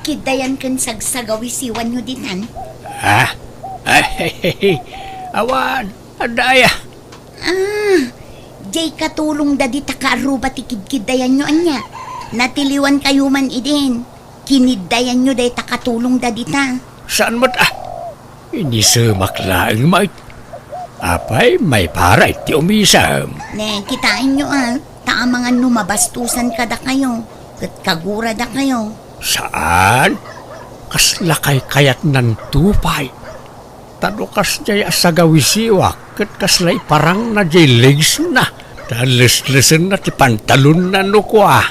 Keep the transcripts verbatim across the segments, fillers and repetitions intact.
Kiddayan ken sagsagawisiwanyo ditan? Ah? Ay, awan. Adda aya? Ah, jay katulongda dita kaarruba ti kidkiddayanyo, ania? Natiliwankayo man idin. Kiniddayanyo dayta katulongda dita. Saan met, ah? Inisemak laeng met. Apay, maipara iti umisem. Ne, kitaenyo, ah. Ta amangan no mabastusan kadakayo, ket kaguradakayo. Saan? Kasla kaykayatnan to pay. Ta no kasdiay a sagawisiwak, ket kasla iparangna jay legsna, ta leslesenna ti pantalonna no kua.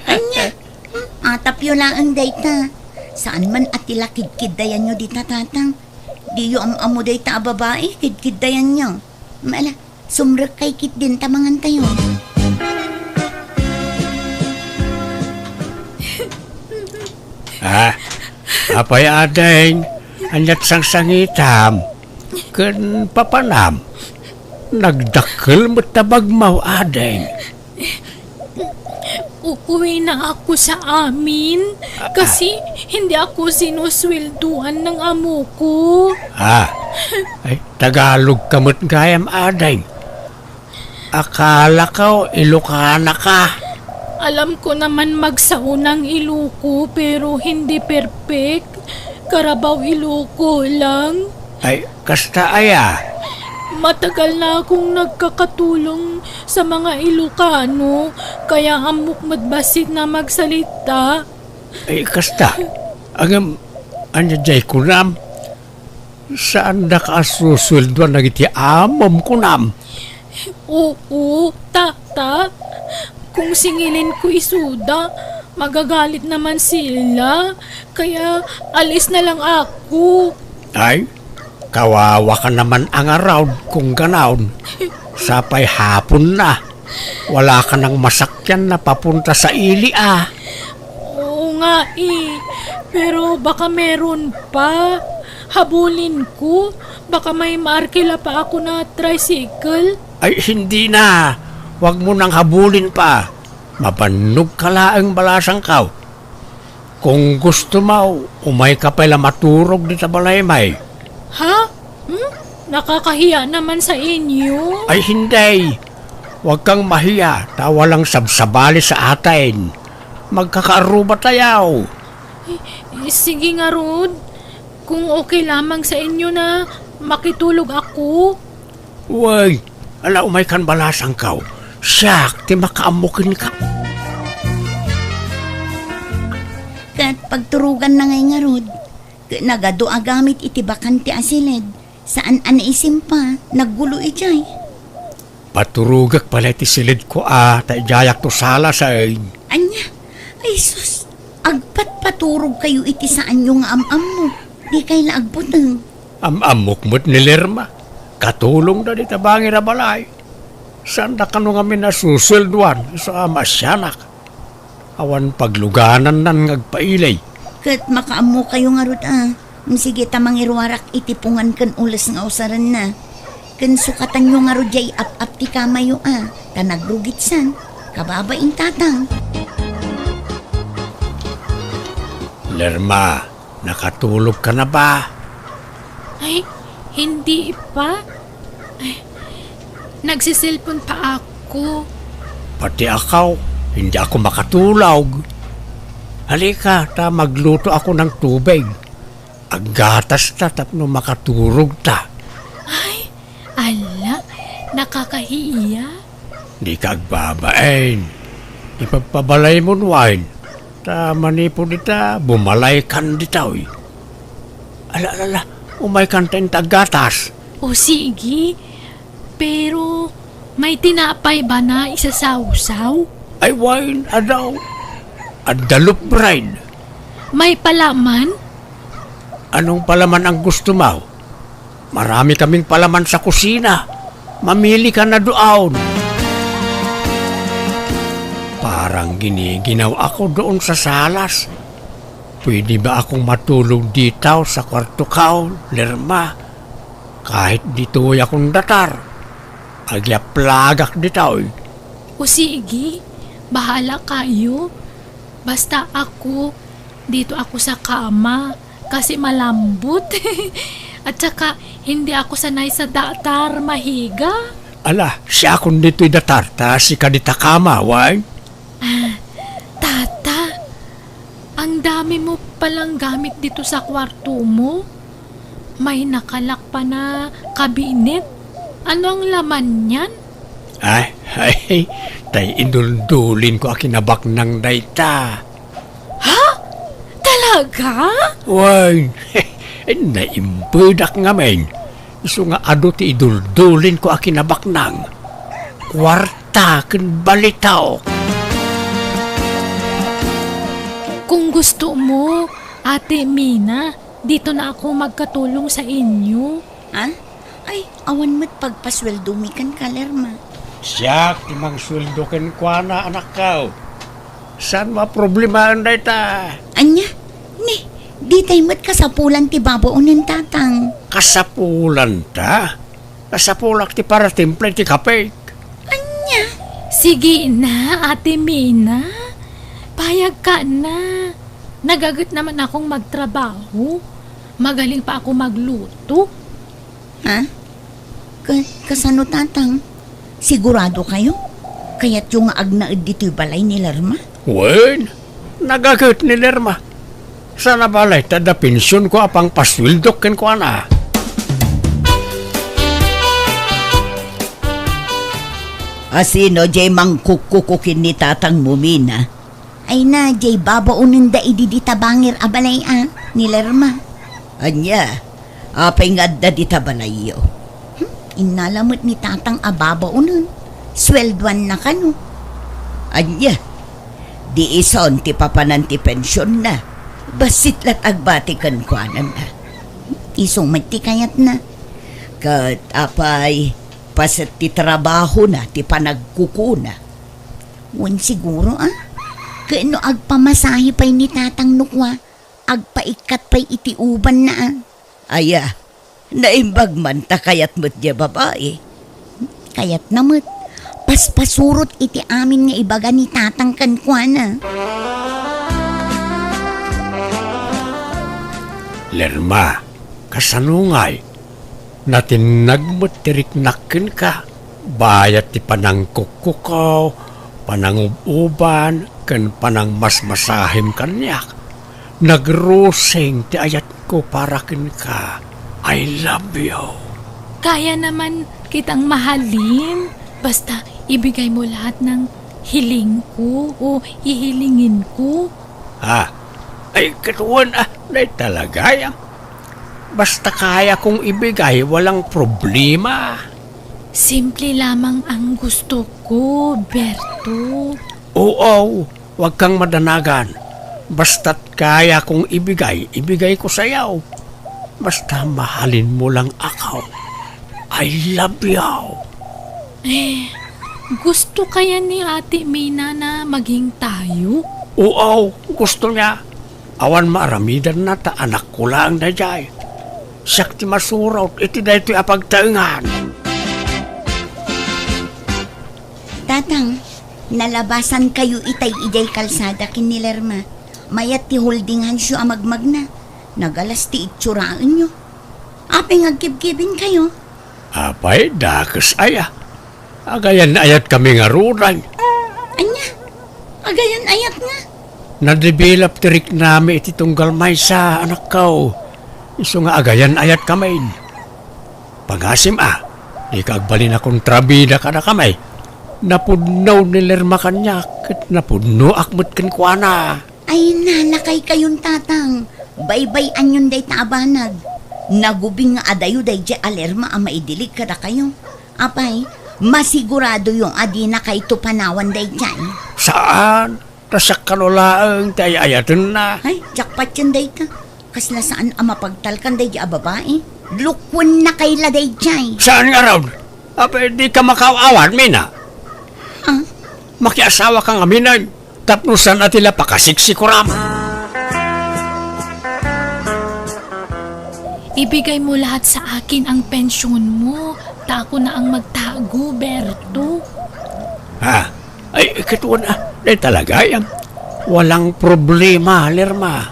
Ania? Hmm, atapyo laeng dayta. Saan man a ti la kidkiddayanyo dita, tatang. Diyo am-ammo dayta a babai, kidkiddayanyo. Ala, sumrekkay ketdin ta mangantayo. Ah, apay, ading, aniat sangsangitam ken papanam? Nagdakkel met ta bagmaw, ading. Ukuena ako sa amin kasi hindi ako sinusueldoan ng amo ko. Ah, ay, Tagalog ka met gayam, ading. Akala ko, Ilocana ka. Alam ko naman magsao ng Iloco, pero hindi perfect. Carabao Ilocano lang. Ay, kasta aya? Matagal na akong nagkakatulong sa mga Ilocano, kaya ammok met bassit na magsalita. Ay, kasta. Ngem, ania jay kunam? Saandaka a susueldoan dagiti amom, kunam? Oo, tata. Kung singilin ko isuda, magagalit naman sila. Kaya alis na lang ako. Ay, kawawa ka naman a ngarud kung ganaon. Sapay hapon na. Wala ka nang masakyan na papunta sa ili, ah. Oo nga eh. Pero baka meron pa. Habulin ko. Baka may maarkila pa ako na tricycle. Ay, hindi na. Huwag mo nang habulin pa. Mabannog ka laeng balasangkaw. Kung gusto mo, umay ka pay la maturog dita balay, may. Ha? Hmm? Nakakahiya naman sa inyo. Ay, hindi. Huwag kang mahiya, ta walang sabsabali sa atin. Magkakaarruba tayo. Eh, sige ngarud. Kung okay lamang sa inyo na makitulog ako. Way, ala, umay kan balasangkaw. Siak ti makaammo kenka. Ket pagturogan na ngay ngarud. Ket nagadu a gamit iti bakante a siled. Saan a naisimpa, naggulo idiay. Paturogek pay la iti siled ko a, ta idiayak to salasen. Ania? Ay sus, agpatpaturog kayo iti saanyo nga am-ammo. Di kay la agbuteng. Am-ammok met ni Lerma. Katulongda dita bangir a balay. Saanda kano ngamin a susueldoan, isu a maasianak. Awan pagluganannan nga agpailay. Ket makaammo kayo ngarud a. Sige ta mangiruarak iti pungan ken ules nga usarenna. Ken sukatanyo ngarud jay ap-ap ti kamayo a, ta nagrugitsan. Kababain tatang. Lerma, nakatulog ka na ba? Ay, hindi pa. Ay, nagsiselpon pa ako. Pati ako, hindi ako makatulog. Halika, ta magluto ako ng tubig. Aggatas ta tapno makaturog ta. Ay, ala, nakakahiya. Di ka agbabain. Ipagpabalay mo nuan. Ta manipud ita, bumalay kan ditoy. Ala, ala, ala, umay kan ta inta aggatas. O sige, pero may tinapay ba na isasawsaw? Ay, wen, adaw. Adda loaf bread. May palaman? Anong palaman ang gusto mo? Marami kaming palaman sa kusina. Mamili ka na doon. Parang giniginaw ako doon sa salas. Pwede ba akong matulog dito sa kwarto ko, Lerma? Kahit ditoy akong datar, agyaplagak ditoy. O sige, bahala kayo. Basta ako, Dito ako sa kama kasi malambot. At saka, hindi ako sanay sa datar, mahiga. Ala, siakon ditoy datarta, sika dita kama, wen? Ah, Tata, ang dami mo palang gamit dito sa kwarto mo. May nakalak pa na kabinet. Ano ang laman niyan? Ay, ay, tay iduldulin ko a kinabaknang dayta. Ha? Talaga? Wen, naimpedak ngamin. Isu nga adu ti iduldulin ko a kinabaknang. Kuarta ken balitaw. Kung gusto mo, Ate Mina, dito na ako magkatulong sa inyo. Ha? Ay, awan met pagpasueldomi kenka, Lerma. Siak ti mangsueldo kenkuana, anakko. Saan mo a problemaen dayta? Ania? Ni, ditay met kasapulan ti babaonen, Tatang. Kasapulanta? Kasapulak ti paratimpla iti kape. Ania? Sige na, Ate Mina. Payagka na. Nagaget naman akong magtrabaho. Magaling pa ako magluto. Ha? Ka-, kasano, Tatang? Sigurado kayo? Kayatyo nga agnaed ditoy balay ni Lerma? Wen, nagaget ni Lerma. Sana balay ta adda pension ko a pangpasueldok kenkuana. Asino jay mangkukkuko ken ni tatangmo, Mina? Ay na, jay babaonenda idi dita bangir a balay a, ni Lerma. Ania? Apay nga adda dita balayyo? Hmm, innala met ni Tatang a babaonen. Sueldoanna kano. Ania? Di ison ti papanan ti pensionna? Bassit la't agbati kenkuana. Isu met ti kayatna. Ket apay, paset ti trabahona ti panagkukuna? Wen siguro, a? Ket no agpamasahe pay ni Tatang no kua, agpaikkat pay iti ubanna, a? Aya, naimbag man ta kayat met diay babai. Kayatna met, paspasurot iti amin nga ibaga ni Tatang kenkuana. Lerma, kasano ngay? Natinnag met ti riknak kenka. Bayat ti panangkukkukaw, panangub-uban, ken panangmasmasahim kaniak. Nagrusing ti ayatko para kenka. I love you. Kaya naman kitang mahalin. Basta ibigay mo lahat ng hiling ko o hihilingin ko. Ha? Ay, katuan, ah, nay talaga, ya. Basta kaya kong ibigay, walang problema. Simple lamang ang gusto ko, Berto. Oo, wag kang madanagan. Basta't kaya kong ibigay, ibigay ko sa'yo. Basta mahalin mo lang ako. I love you. Eh, gusto kaya ni Ate Mina na maging tayo? Oo, gusto niya. Awan maaramidanna ta anakko laeng daydiay. Siak ti masurot iti daytoy a pagtaengan. Tatang, nalabasan kayo itay idiay kalsada ken ni Lerma. Mayat ti holding handsyo a magmagna. Nagalas ti itsuraenyo. Apay nga agkibkibin kayo? Apay, dakes aya. Agayan-ayat kami ngaruden. Ania? Agayan-ayat nga? Nadevelop ti riknami iti tunggal maysa, anakko. Isu nga agayan-ayat kami. Pangasim a, dika agbalin a kontrabida kadakami. Napudno ni Lerma kaniak, ket napudnoak met kenkuana. Ay, nalakay kayon, Tatang. Baybay-anyon dayta a banag. Nagubing nga adayo daydiay a Lerma a maidilig kadakayo. Apay, masiguradoyo a dina kayto panawan daydiay. Saan? Ta siak kano laeng ti ay-ayatenna. Ay, jackpot yan dayta. Kasla saan a mapagtalkan daydiay a babai. Lukwenna kayla daydiay. Saan ngarud? Apay, dika makaaw-awat, Mina? Ah? Makiasawa ka ngamin, ay. Tapno saan a ti la pakasiksikuram. Ibigay mo lahat sa akin ang pensyon mo, ta ako na ang magtago, Berto. Ha? Ay, katuan a, day talaga, ay, am. Walang problema, Lerma.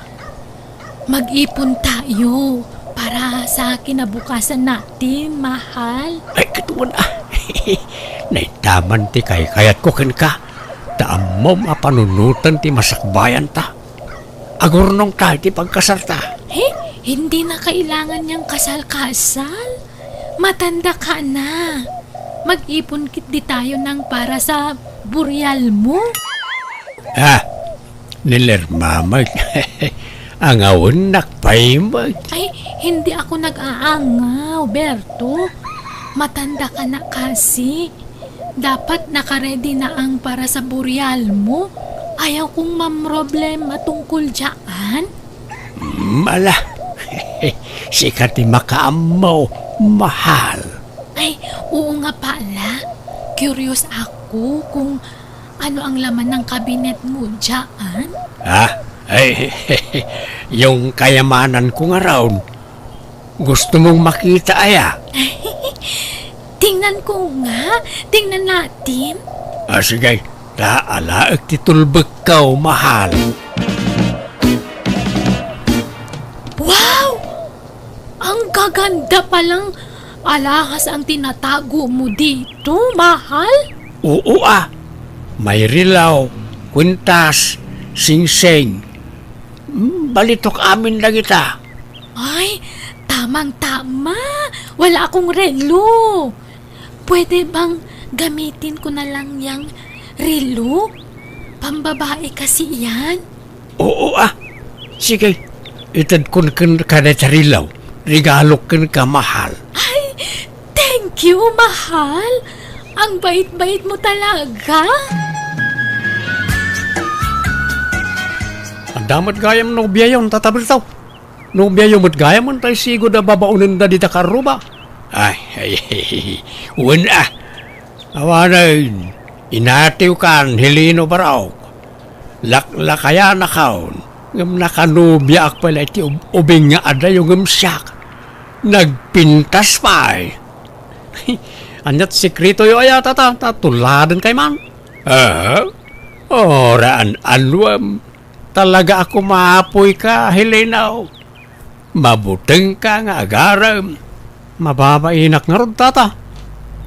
Mag-ipon tayo para sa kinabukasan natin, mahal. Ay, katuan, ah. Naitaman ti kaykayatko kenka. Ta ammom a panunoten ti masakbayanta. Agurnong ta iti pagkasalta. Eh, hindi na kailangan niyang kasal-kasal. Matanda ka na. Mag-ipon kit di tayo nang para sa burial mo. Ah, ni Lerma met. Angawennak pay met. Ay, hindi ako nag-aangaw, Berto. Matanda ka na kasi. Dapat nakaredy na ang para sa burial mo. Ayaw kong mamroblema tungkol dyan. Mala, sika ti makaammo, mahal. Ay, oo nga pala. Curious ako kung ano ang laman ng kabinet mo dyan. Ha? Ay, yung kayamanan ko nga raon. Gusto mong makita, aya? Tingnan ko nga. Tingnan natin. Ah, sige. Ta alaek ti tulbekko, mahal. Wow! Ang gaganda palang alahas ang tinatago mo dito, mahal. Oo, ah. May rilaw, kwintas, singsing. Hmm, balitok amin dagita. Ay, tamang-tama. Wala akong relo. Pwede bang gamitin ko na lang yang relo? Pambabae kasi yan. Oo, ah. Sige, itedkon kenka dayta rilaw. Regalok kenka, mahal. Ay, thank you, mahal. Ang bait-bait mo talaga. Adda met gayam nobiayon, Tata Berto. Nobiayo met gayam, tay sigud a babaonenda dita karruba. Ay, ay, ay, ay, wen, ah. Awanen, inatiwkan, Heleno Barok. Laklakayanakon, ngem nakanubiaak pay la iti ub-, ubing nga adayo ngem siak. Nagpintas pay. Aniat sekretoyo aya, Tata, ta tuladenkay man? Ah? Oraan anuem. Talaga a kumapoyka, Heleno. Mabutengka nga agarem. Mababainak ngarud, Tata.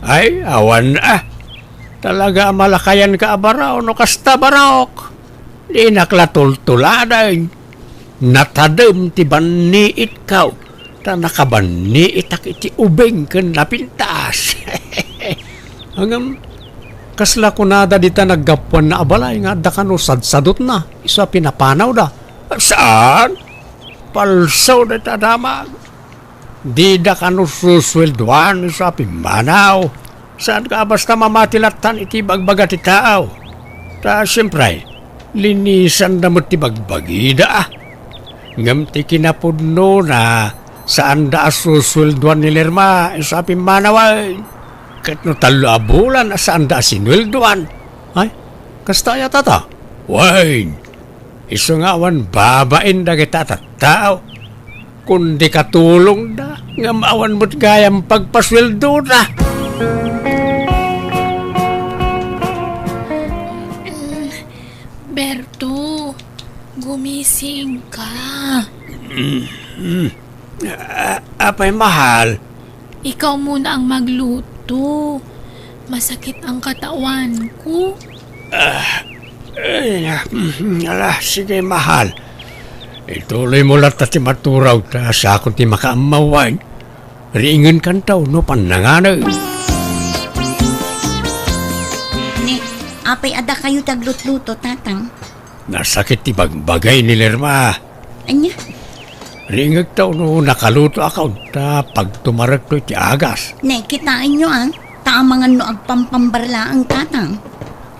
Ay, awan, ah. Talaga a malakayanka a Barok no kasta, Barok. Dinak la tultuladen. Natadem ti banniitko. Ta nakabanniitak iti ubing ken napintas. Ngem, kasla kunada dita naggapuanna a balay nga adda kano sadsadutna isu a pinapanawda? Saan? Palso dayta damag. Dida kano susueldoan isu a pimmanaw. Saanka a basta mamati lattan iti bagbaga ti tao. Ta siempre, linisanda met ti bagbagida, ah. Ngem ti kinapudnona, saanda a susueldoan ni Lerma isu a pimmanawen. Ket no tallo a bulan a saanda a sinueldoan. Ay, kasta aya, Tata? Wen, isu nga awan babain dagita a tattao. Kundi katulongda, ngem awan met gayam pagpasueldoda. Berto, gumising ka. Mm, mm. A-, apay, mahal? Ikaw muna ang magluto. Masakit ang katawan ko. Ah, ay, na, mm, ala, sige, mahal. Ituloy mo latta ti maturaw, ta siakon ti makaammawan. Riingenkanto no pannanganem. Ni, apay a dakayo ti aglutluto, Tatang? Nasakit ti bagbagay ni Lerma. Ania? Riingegto no nakalutoakon ta pagtumarekto iti agas. Ne, kitaenyo, a, ta amangan no agpampambar laeng, Tatang.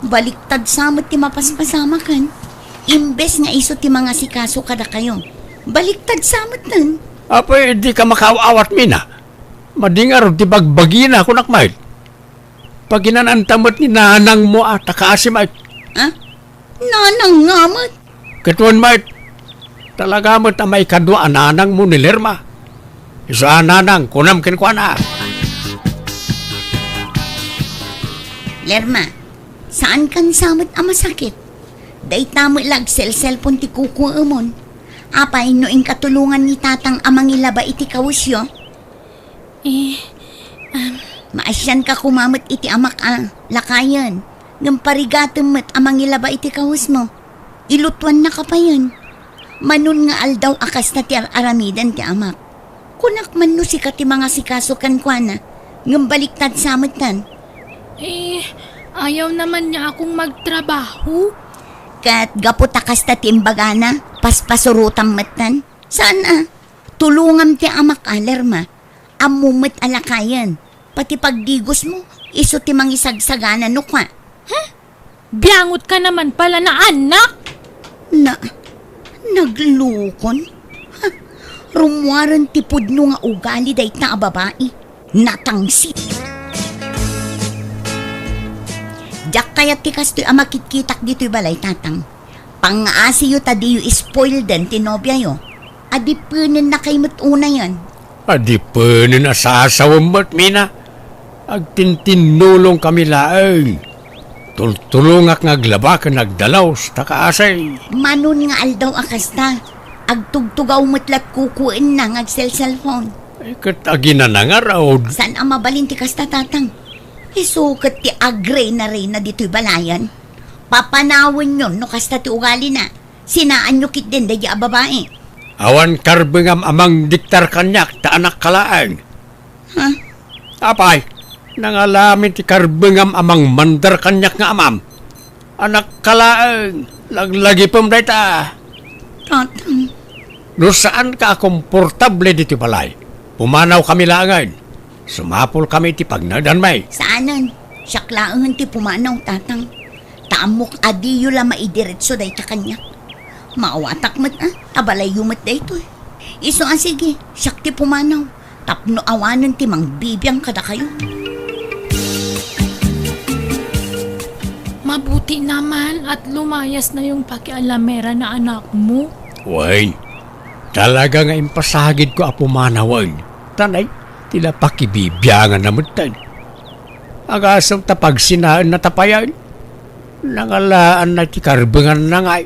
Baliktad sa met ti mapaspasamaken. Imbes nga isu ti mangasikaso kadakayo, baliktad sa metten. Apay, dika makaaw-awat, Mina. Madi ngarud ti bagbagina, kunak met. Paginan-anta met ni nanangmo a ta kaasi met. Ah? Nanang nga met? Ket wen met, talaga met a maikadua a nanangmo ni Lerma. Isu a nanang, kunam kenkuana. Lerma, saankan sa met a masakit? Dayta met la agselselpon ti kukuemon. Apay no inka tulongan ni Tatang a mangilaba iti kawesyo? Eh, um, Maasianka koma met iti amak a lakayen, ngem parigatem met a mangilaba iti kawesmo. Ilutuannaka payen. Manon nga aldaw a kasta ti ar-aramiden ti amak. Kunak man no sika ti mangasikaso kenkuana, ngem baliktad sa metten. Eh, ayaw naman niya akong magtrabaho. Ket gapu ta kasta ti imbagana, paspasurotam metten. Saan a? Tulongam ti amak a, Lerma. Ammom met a lakayen. Pati pagdigosmo, isu ti mangisagsagana no kua. Huh? Biangot ka naman pala na anak! Na, naglukon? Ha? Rummuaren ti pudno nga ugali dayta a babai. Natangsit. Diak kayat ti kastoy a makitkitak ditoy balay, Tatang. Pangngaasiyo ta diyo spoilden ti nobiayo. Adipenen na kay met unayen. Adipenen a sasawem met, Mina. Agtintinnulong kami laeng. Tultulongak nga aglaba ken agdalus ta kaasi. Manon nga aldaw a kasta, agtugtugaw met lat kukuenna nga agselselpon. Ay, ket aginana ngarud. Saan a mabalin ti kasta, Tatang? Isu ket ti agreyna-reyna ditoy balayan. Papanawenyon no kasta ti ugalina. Sinaanyo ketdin daydi a babai. Awan karbengam a mangdiktar kaniak ta anakka laeng. Ha? Apay, nangalamin ti karbengam a mangmandar kaniak nga amam. Anakka laeng, laglagipem dayta. Tatang. No saanka a komportable ditoy balay, pumanawkami laengen. Sumapulkami iti pagnaedanmi. Saanen, siak laengen ti pumanaw, Tatang. Ta ammok a diyo la maidiretso dayta kaniak. Maawatak met a, ta balayyo met daytoy. Isu a sige, siak ti pumanaw, tapno awanen ti mangbibiang kadakayo. Mabuti naman at lumayas na yung pakialamera na anak mo. Wen, talaga nga impasagidko a pumanawen. Tanay, ti napakibibiangan na metten. Agasem ta pagsinaenna ta payen. Nangalaanna ti karbenganna ngay.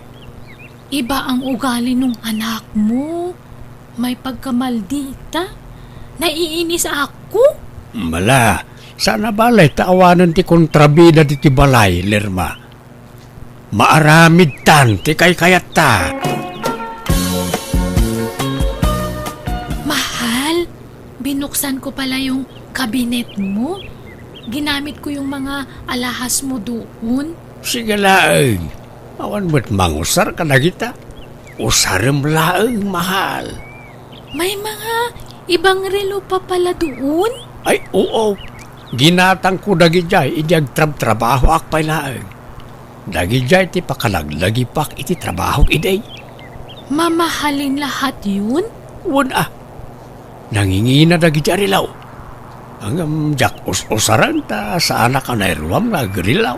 Iba ang ugali nung anak mo. May pagkamaldita. Naiinis ako. Mala, saan a balay ta awanen ti kontrabida ditoy balay, Lerma. Maaramidtan ti kaykayatta. Mahal, binuksan ko pala yung kabinet mo. Ginamit ko yung mga alahas mo doon. Sige laeng. Awan met mangusar kadagita. Usarem laeng, mahal. May mga ibang relo pa pala doon? Ay, oo. Ginatangko dagidiay idi agtrabtrabahoak pay laeng. Dagidiay ti pakalaglagipak iti trabahok idi. Mamahalin lahat yun? Wen a. Nangingina dagiti a relo. Ngem diak us-usaren ta saanak a nairuam nga agrilaw.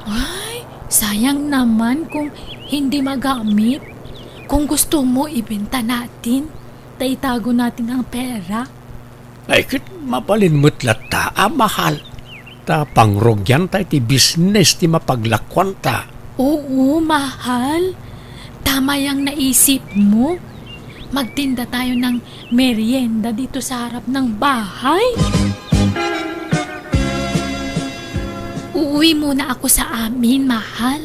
Ay, sayang naman kung hindi magamit. Kung gusto mo, ibenta natin. Ta itago natin ang pera. Ay, ket mabalin met latta a mahal. Ta pangrugianta iti bisnes ti mapaglakuanta. Oo, mahal. Tama yang naisip mo. Magtinda tayo ng merienda dito sa harap ng bahay. Uuwi muna ako sa amin, mahal.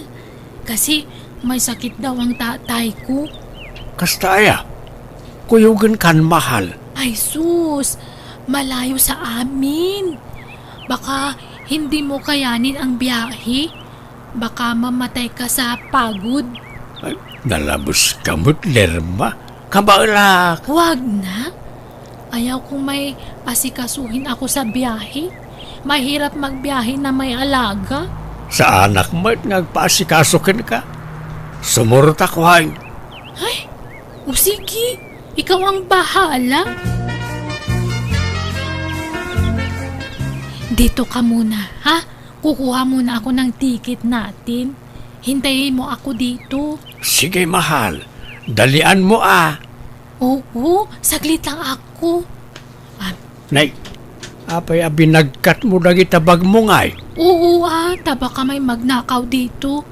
Kasi may sakit daw ang tatay ko. Kasta aya? Kuyogen kan, mahal. Ay sus, malayo sa amin. Baka hindi mo kayanin ang biyahe. Baka mamatay ka sa pagod. Ay, nalabes ka met, Lerma. Kabaelak. Wag na. Ayaw kong may asikasuhin ako sa biyahe. Mahirap magbiyahe na may alaga. Saanak met nga agpaasikaso kenka. Sumurot ako, hay. Ay, o sige, ikaw ang bahala. Dito ka muna, ha? Kukuha muna ako ng ticket natin. Hintayin mo ako dito. Sige, mahal. Dalian mo, ah. Oo, saglit lang ako. Ah. Nay, apay a binagkat mo dagita bag mo ngay? Oo, ah, ta baka may magnakaw dito.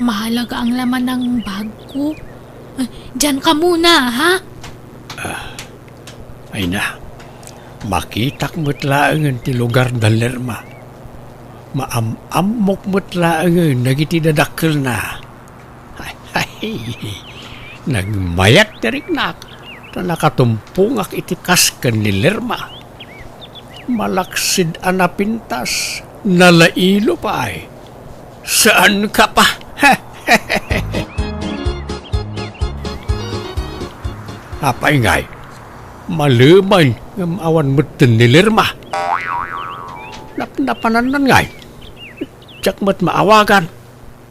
Mahalaga ang laman ng bag ko. Ay, diyan ka muna, ha? Ay na, makitak met laengen ti lugar da Lerma. Maam-ammok met laengen dagiti dadakkelna. Ay, ay, nagmayat ti riknak, ta nakatumpongak iti kas ken ni Lerma. Malaksid a napintas, nalailo pay. Saan ka pa? Apay ngay, malemen ngem awan metten ni Lerma. Napnapanannan ngay. Diak met maawagan.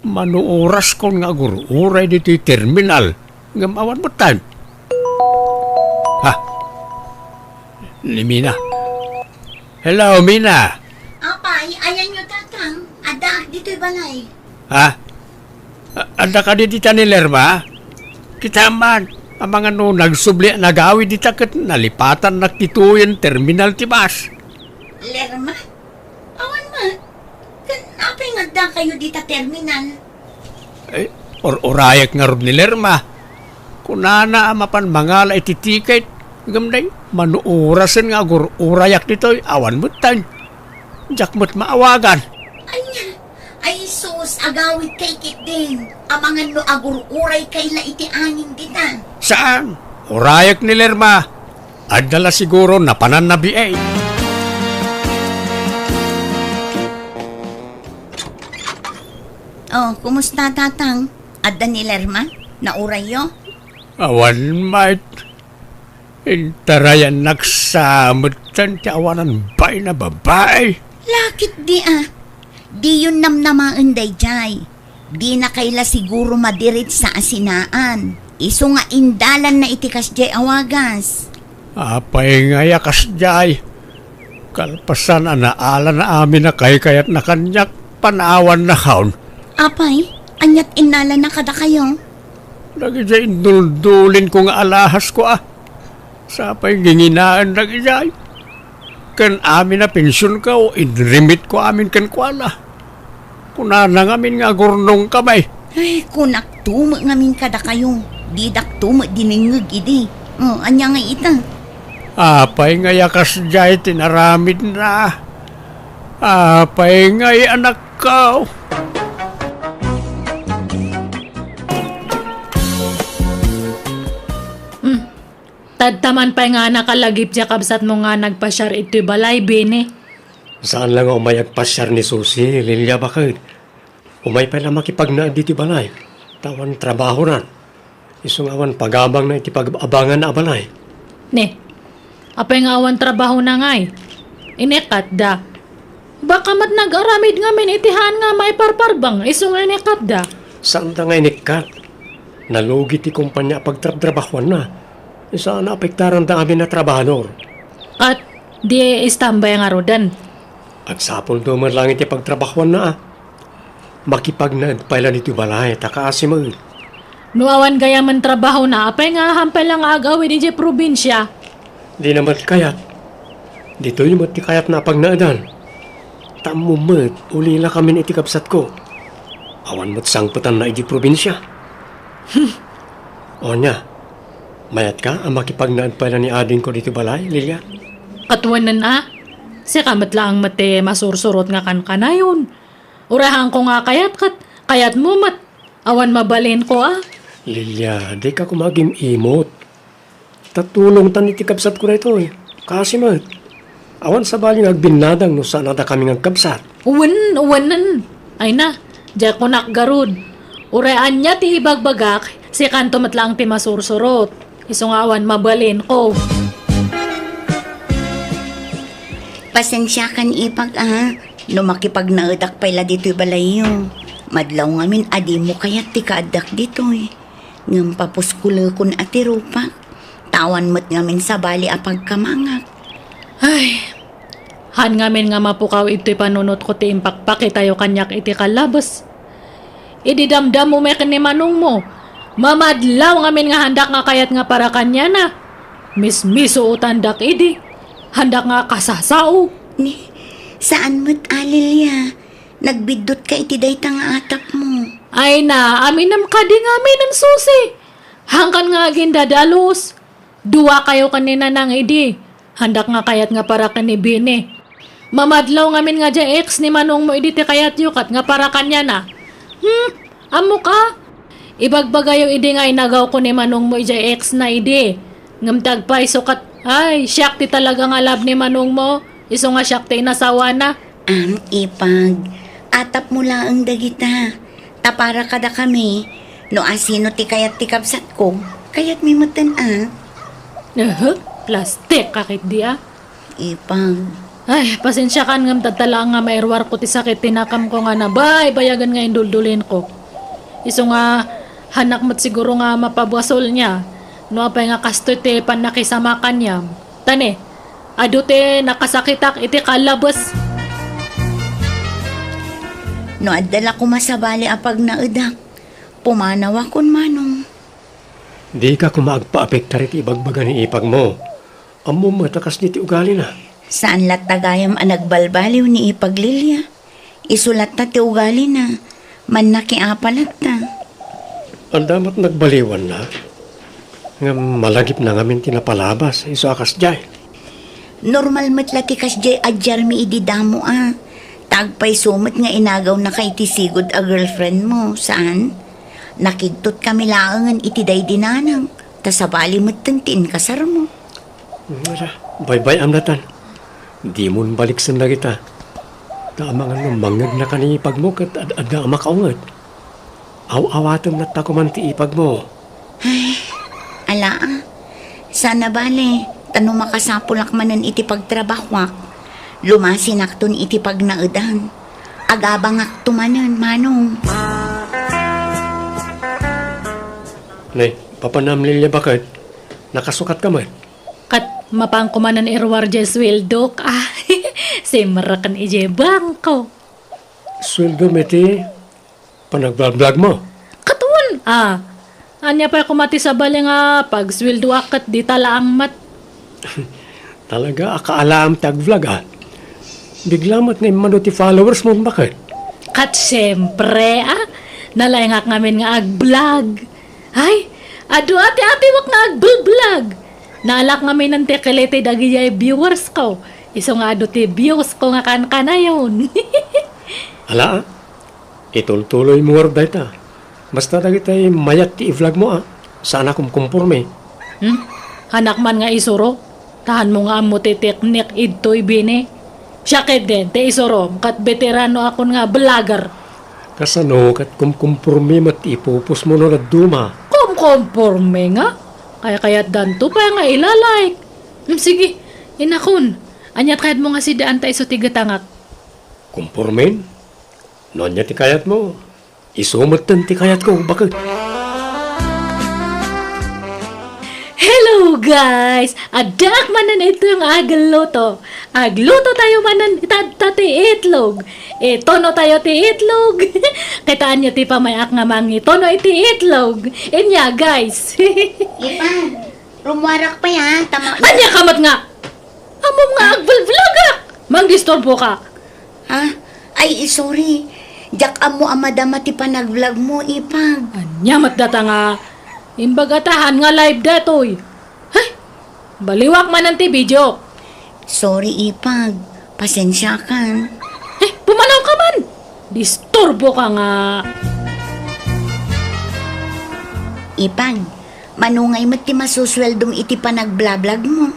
Mano oraskon nga agur-uray ditoy terminal, ngem awan metten. Ha? Ni Mina. Hello, Mina. Apay, ayanyo, Tatang. Addaak ditoy balay. Ha? A-, adda kadi dita ni Lerma? Kita man, amangan no nagsubli a nagawid dita ket nalipatannak ditoyen terminal ti bus. Lerma? Awan met. Ken apay nga addakayo dita terminal? Ay, ur-urayek ngarud ni Lerma. Kunana a mapan mangala iti tiket, ngem nay, mano orasen nga agur-urayak ditoy, awan metten. Diak met maawagan. Ania? Ay, sus, agawid kay ketdin. Amangan no agur-uray kay la iti angin dita. Saan? Urayek ni Lerma. Adda la siguro napananna biay. Oh, kumusta, Tatang? Adda ni Lerma? Naurayyo? Awan, met. Intarayannak sa metten ti awanan bain a babai. Lakit di a. Diyon namnamaen daydiay. Dina kay la siguro madiritsa a sinaan. Isu nga indalanna iti kasdiay a wagas. Apay ngay a kasdiay? Kalpasan a naalan amin a kaykayatna kaniak, panawanna kaon. Apay, aniat innalana kadakayo? Dagidiay induldulinko nga alahasko a. Sapay nginginaen dagidiay. Ken amin a pensionko, inremitko amin kenkuana. Kunana ngamin nga agurnongka, bay. Ay, kunakto met ngamin kadakayo. Didakto met dinengngeg idi. Oh, ania ngay ita? Apay ngay a kasdiay ti naramidna? Apay ngay, anakko? Hmm. Tadtaman pay nga nakalagip ti kabsatmo nga nagpasiar iti balay, Bini. Saan la nga umay agpasiar ni Susi, Lilia, baket. Umay pay la makipagnaed iti balay, ta awan trabahona. Isu nga awan pagabangna iti pag-abanganna a balay. Ne, apay nga awan trabahona ngay? Inekkatda. Baka met nag-aramid ngamin iti haan nga maiparparbeng isu nga inekkatda. Saanda nga inekkat. Nalugi ti kumpania a pagtrabtrabahuanna. Saan a apektaranda amin a trabahador. Ket di istambay ngaruden. Agsapulda met laeng iti pagtrabahuanna a. Makipagnaed pay la ditoy balay, ta kaasi met. No awan gayamen trabahona, apay nga ahan pay la nga ag-awid idiay probinsia? Dina met kayat. Ditoy met ti kayatna a pagnaedan. Ta ammom met, ulilakamin iti kabsatko. Awan met sangpetanna idiay probinsia. Ania, mayatka a makipagnaed pay la ni adingko ditoy balay, Lilia? Ket wen a, sika met laeng met ti masursurot nga kankanayon. Uray haanko nga kayat ket kayatmo met. Awan mabalinko a. Lilia, dika koma agim-imot. Ta tulongtan iti kabsatko daytoy. Kaasi met. Awan sabali nga agbinnadang no saan a dakami nga agkabsat. Wen, wenen. Ay na, diay kunak garud. Uray ania ti ibagbagak, sikanto met laeng ti masursurot. Isu nga awan mabalinko. Pasensiakan, ipag, a, no makipagnaedak pay la ditoy balayyo. Madlaw ngamin a dimo kayat ti kaaddak ditoy. Ngem papuskolekon a ti rupak, ta awan met ngamin sabali a pagkamangak. Ay, haan ngamin nga mapukaw itoy panunotko ti impakpakitayo kaniak iti kallabes. Idi damdammo met ken ni manongmo, mamadlaw ngamin nga haandak nga kayat nga para kaniana. Mismisuotandak idi, haandak nga kasasao. Ni, saan met, Lilia. Nagbiddutka iti dayta nga atapmo. Ay na, aminem kadi ngamin, Susi. Hangkan nga agindadalus. Duakayo ken ni Nanang idi. Handak nga kayat nga para ken ni Bini. Mamadlaw ngamin nga diay ex ni manongmo idi ti kayatyo ket nga para kaniana. Hmm, ammok a? Ibagbagayo idi nga inagawko ni manongmo idiay ex na idi. Ngem ti agpayso ket, ay, siak ti talaga nga love ni manongmo. Isu nga siak ti inasawana. Am, Ipag, atapmo laeng dagita. Ta para kadakami, no asino ti kayat ti kabsatko, kayatmi metten a. Aha, plastik ka ketdi a. Ipag. Ay, pasensiakan ngem dadta laeng nga mairuarko ti sakit ti nakamko nga nabaybayagen nga induldulinko. Isu nga, hanak met siguro nga mapabasolna, no apay nga kastoy ti pannakisama kaniam. Ta ne, adu ti nakasakitak iti kallabes. No adda la koma sabali a pagnaedak, pumanawakon manong. Dika koma agpaapektar iti ibagbaga ni ipagmo. Ammom met a kasdi ti ugalina. Saan latta gayam a nagbalbaliw ni Ipag Lilia. Isu latta ti ugalina. Mannakiapa latta. Adda met nagbaliwanna. Ngem malagipna ngamin ti napalabas, isu a kasdiay. Normal met la ti kasdiay a diarmi idi damo a. Ta agpayso met nga inagawnaka iti sigud a girlfriendmo, saan? Nakigtotkami laengen iti daydi nanang, ta sabali metten ti inkasarmo. Ngara, baybay-am latan. Dimon baliksen dagita. Ta amangan no mangngegnaka ni ipagmo ket ad-, adda a makaunget. Aw-awatem latta koman ti ipagmo. Ay, ala a. Saan a bale, ta no makasapulak manen iti pagtrabahoak, lumasinakton iti pagnaedan. Agabangakto manen, manong. Ne, papanam Lilia baket, nakasukatka met? Ket mapanko manen iruar diay sueldok. Ah, simreken idiay bangko. Sueldo met ti panagblagblagmo? Katon, ah. Ania pay koma ti sabali nga pagsueldoak ket dita laeng met? Talaga, akaalaam ti agvlog, ah. Bigla met nga immadu ti followers mo, baket? Ket siempre, ah. Nalaingak ngamin nga agvlog. Ay, adu a ti atiwak nga agblblog. Naalak ngamin ti kiliti dagidiay viewers ko. Isu nga adu ti views ko nga kankanayon. Ala, ah. Itultuloy mo ngarud dayta. Basta dagitay mayat ti i-vlog mo, ah. Saan a kumkumporme. Hmm? Hanak man nga isuro. Tahan mo nga ammo ti teknik idtoy bini. Siak ketdin, ti isurom, ket beterano akon nga vlogger. Kasano ket kumkumporme met ti ipupos mo no dadduma? Kumkumporme nga? Kaykayatdanto pay nga ilalike. Hmm, sige, inakon. Aniat kayatmo nga sidaan ta isu ti getangak? Kumpormen? No ania ti kayatmo, isu metten ti kayatko, baket. Hello, guys! Addaak manen ito nga agluto. Agluto tayo manen itatta ti itlog. Itono tayo ti itlog. Kitaanyo ti pamayak nga mangitono iti itlog. Inya, guys. Ipan, rumuarak pay, ha? Tama. Ania ka met nga? Ammom nga agvlvlogak! Mangdisturbo ka! Ha? Ay, sorry. Diak ammo a madama ti panagvlog mo, Ipag. Ania met data nga imbagatahan nga live datoy? Hay! Baliwak manen ti video. Sorry, Ipag. Pasensiakan. Eh, pumanaw ka man! Disturbo ka nga! Ipag, manungay met ti masusueldom iti panagblablag mo?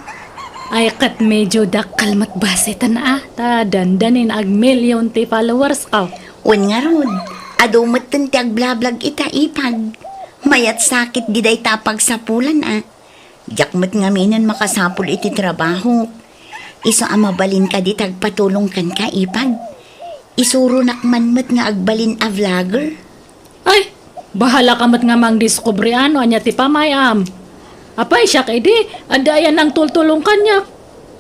Ay, ket medyo dakkel met basiten a, ta dandanin agmillion ti followers ko. Wen ngarud, adu metten ti agblablag ita, Ipag. Mayat sakit di dayta a pagsapulan a. Diak met ngaminen makasapul iti trabahok. Isu a mabalin kadi ti agpatulong kenka, Ipag. Isuronak man met nga agbalin a vlogger. Ay, bahala ka met nga mangdiskubre no ania ti pamayam. Apay, siak idi, adda aya nangtultulong kaniak.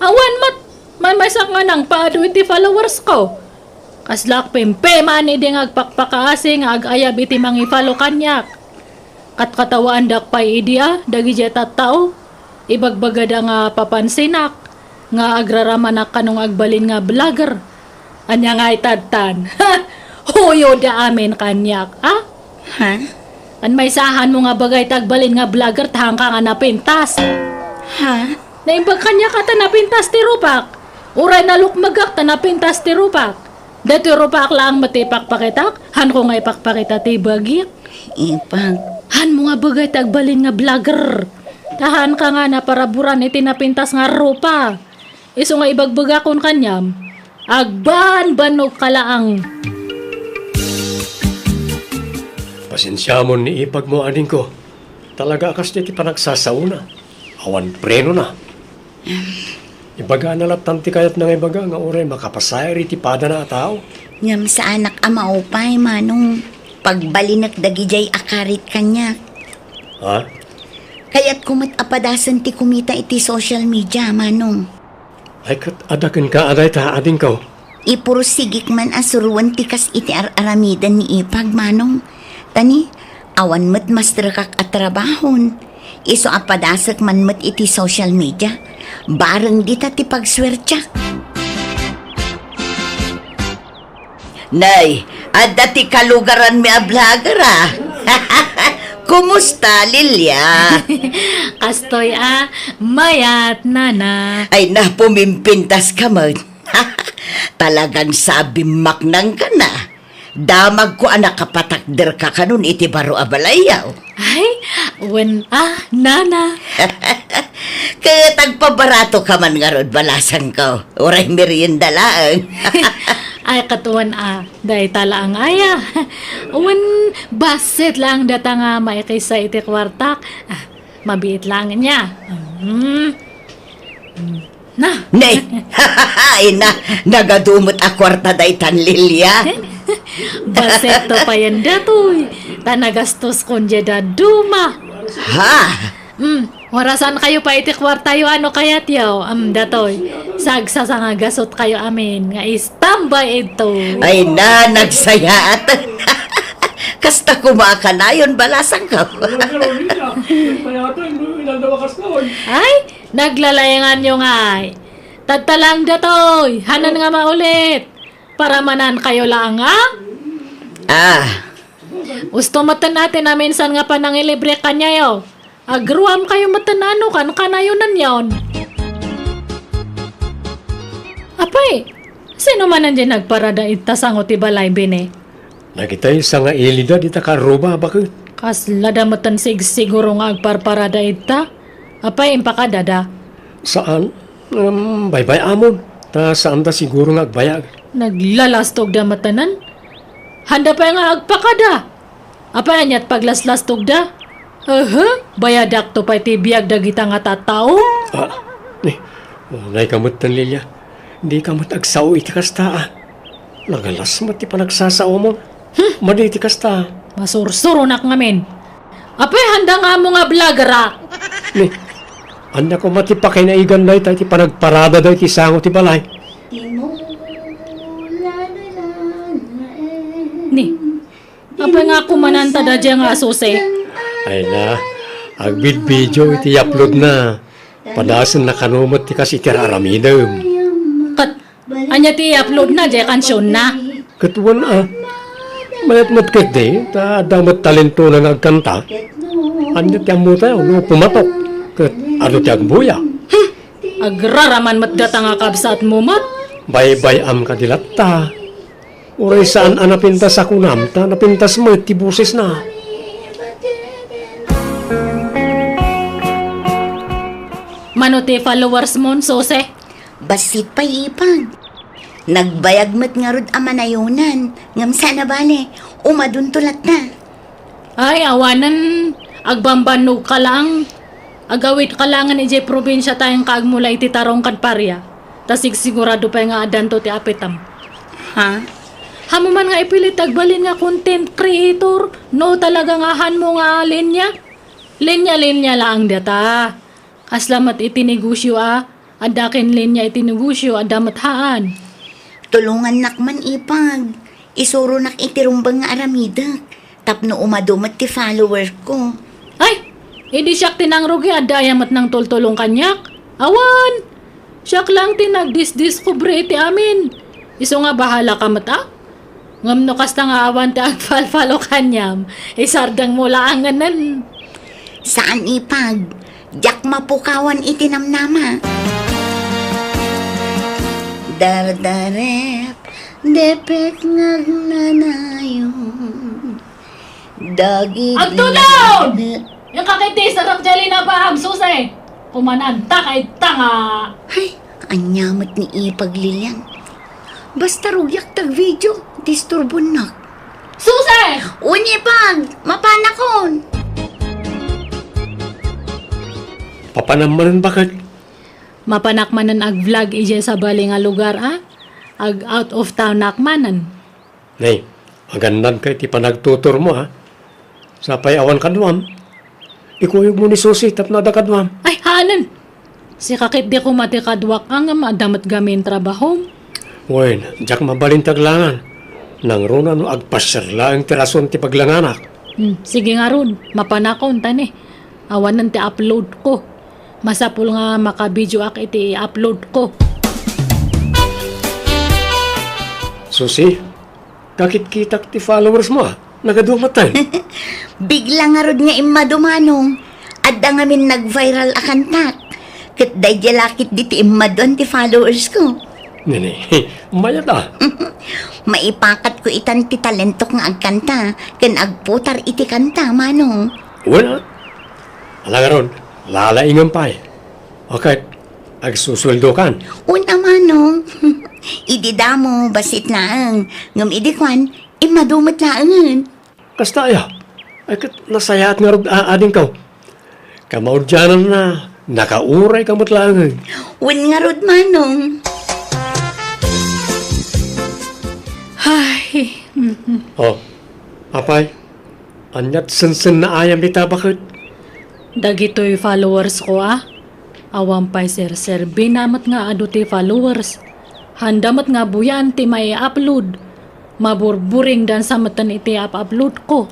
Awan met, maymaysak nga nangpaadu iti followers ko. Kaslaak pimpiman idi nga agpakpakaasi nga agayab iti mangi-follow kaniak. Katkatawaandak pay idi a, dagidiay tattao. Ibagbagada nga papansinak, nga agraramanak kano nga agbalin nga vlogger. Ania nga itadtan? Huyoda amin kaniak, a? Ha? Ket maysa, hanmo nga ibagak ti agbalin nga vlogger ta haanka nga napintas. Ha? Naimbag kaniak a ta napintas ti rupak. Uray nalukmegak ta napintas ti rupak. Daytoy rupak laeng met ti ipakpakitak, haanko nga ipakpakita ti bagik. Ipag- Hanmo nga ibagak ti agbalin nga vlogger. Ta haanka nga naparaburan iti napintas nga rupa. Isu nga ibagbagakon kaniam, agbanbannogka laeng. Pasensiamon ni ipagmo, adingko. Talaga a kas ti panagsasaona. Awan prenona. Ibagana lattan ti kayatna nga ibaga nga uray makapasair iti padana a tao. Ngem saanak a maupay, Manong. Pagbalinek dagidiay a karit kaniak. Ha? Kayatko met a padasen ti kumita iti social media, Manong. Ay, ket adda kenka a dayta, adingko. Ipursigik man a suroen ti kas iti ar-aramiden ni Ipag, Manong. Ta ni, awan met masterekak a trabahon. Isu a padasek man met iti social media. Bareng dita ti pagsuertiak. Nay, adda ti kalugaranmi a vlogger, a. Kumusta, Lilia? Kastoy, a, mayat, nana. Ay, na, pumimpintaska met. Talagan sabim maknangka na. Damagko a nakapatakderka kanon iti baro a balayyo. Ay, wen a, nana. Ket agpabaratoka man ngarud, balasangko. Uray merienda laeng. Ay, ket wen a, dayta laeng aya. Wen, bassit laeng data nga maikisa iti kuartak. Ah, mabiit laeng nia. Mm. Mm. Na. Ne! Ay na, nagadu met a kuarta daytan, Lilia. Basetto payen datoy, ta nagastoskon diay dadduma. Ha? Mm, warasankayo pay iti kuartayo a no kayatyo. Mm, datoy, sagsasangagasotkayo amin nga istambay idtoy. Ay na, nagsayaat. Kasta koma a kanayon, balasangko. Ay, naglalayanganyo ngay. Tatta laeng datoy, hanan nga maulit. Paramanankayo laeng, a? Ah. Usto metten a ti naminsan nga panangilibre kaniayo. Agruamkayo metten a no kan-, kanayonenyon. Apay, sino manen diay nagparada ita sango ti balay, Bini? Dagitay sangailida dita karruba a baket. Kasla da metten sigsiguro nga agparparada ita. Apay, impakadada? Saan. Ngem baybay-amon, ta saanda siguro nga agbayag. Naglalastogda metten. Handa pay nga agpakada. Apay, aniat paglaslastogda? Aha, bayadakto pay ti biag dagita nga tattao. Ah, ni, unayka metten, Lilia. Dika met agsao iti kasta, a. Nagalas met ti panagsasaomon. Hmm. Madi ti kasta. Masursuronak ngamin. Apay, handa nga ammo nga vlogger, a. Ni, ania koma ti pakainaigan dayta iti panagparada dayta sango ti balay? Ni, apay nga kumananta daydiay nga asuse? Ay na, agbidbidio iti i-upload na. Padasenna kano met ti kas iti ar-aramidem. Ket ania ti i-upload na, diay kansionna? Ket wen a. Mayat met ketdi, ta adda met talentona nga agkanta. Ania ti ammotayo no pumatok? Ket adu ti agbuya? Hmm. Agraraman met data nga kabsatmo met. Baybay-am kadi latta. Uray saan a napintas a kunam, ta napintas met ti bosesna. Mano ti followers mon, Sose? Bassit pay, Ipag. Nagbayag met ngarud a manayonan, ngem saan a bale, umadunto latta. Ay, awanen, agbambannogka laeng. Agawidka laengen idiay probinsia ta inka agmula iti tarong ken paria. Ta sigsigurado pay nga addanto ti apitem. Ha? Haanmo man nga ipilit ti agbalin nga content creator, no talaga nga haanmo nga linya? Linya-linya laeng data. Kasla met iti negosio a, adda ken linya iti negosio, adda met haan. Tulongannak man, Ipag. Isuronak iti rumbeng nga aramidek tapno umadu met ti follower ko. Ay, idi siak ti nangrugi, adda aya met nangtultulong kaniak? Awan! Siak laeng ti nagdisdiskubre iti amin. Isu nga bahalaka met, a? Ngem no kasta nga awan ti agfalfalo kaniam, isardengmo laengen. Saan, Ipag. Diak mapukawan iti namnama. Dardarep, depet nga agnanayon. Dagiti Agtulong! Yan ka kay ti sarak jay linabaam, Susi! Kumananta kay tanga! Ay, ania met ni Ipag, Lilian. Basta rugiak tag video, disturbonnak. Susi! Wen, Ipag, mapanakon. Papanam manen, baket? Mapanak manen ag-vlog idiay sabali nga lugar, a? Ag-out of town-ak manen. Nay, agannad kay ti panagtuturmo, a? Sapay awan kaduam. Ikuyogmo ni Susi tapno adda kaduam. Ay, haanen! Sika ket di koma ti kaduak, a, ngem adda met gamin trabahom. Wen, diak mabalin ti aglangan. Nangruna no agpasiar laeng ti rason ti paglanganak. Hmm, sige ngarud, mapanakon, ta ne. Awanen ti upload ko. Masapul nga makabideoak iti upload ko. Susi, kakitkitak ti followers mo, a. Nagadua metten. Bigla ngarud nga immadu, Manong. Adda ngamin nag-viral a kantak. Ket daydiay la ketdi ti immaduan ti followers ko. Nini, mayat a. Maipakatko itan ti talentok nga agkanta ken agputar iti kanta, Manong. Wen a. Ala ngarud, lalaingem pay. O ket, agsusueldokan? Wen a, Manong. Idi damo, bassit laeng. Ngem idi kuan, immadu met laengen. Kasta aya? Ay, ket nasayaat ngarud a adingko. Kamaudiananna, nakaurayka met laengen. Wen ngarud, Manong. Ay, mhm. O, apay, aniat sensennaayam dita, baket? Dagitoy followers ko, a. Awan pay serserbina met nga adu ti followers. Handa met nga buyaan ti mai-upload. Maburburingdansa metten iti ap-upload ko.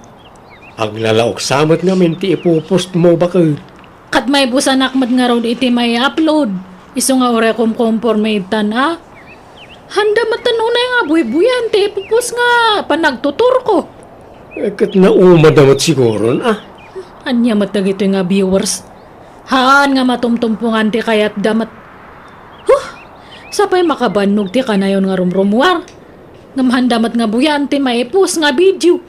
Aglalaoksa met ngamin ti ipu-post mo, baket. Ket maibusanak met ngarud iti mai-upload. Isu nga uray kumkumporme ittan, a. Handa metten unay nga buybuyan ti ipu-post nga panagtuturko. Eh, ket naumada met siguron, a. Ania met dagitoy nga viewers? Haan nga matumtumpongan ti kayatda met. Huh! Sapay makabannog ti kanayon nga rumrumuar. Ngem handa met nga buyaan ti mai-post nga video.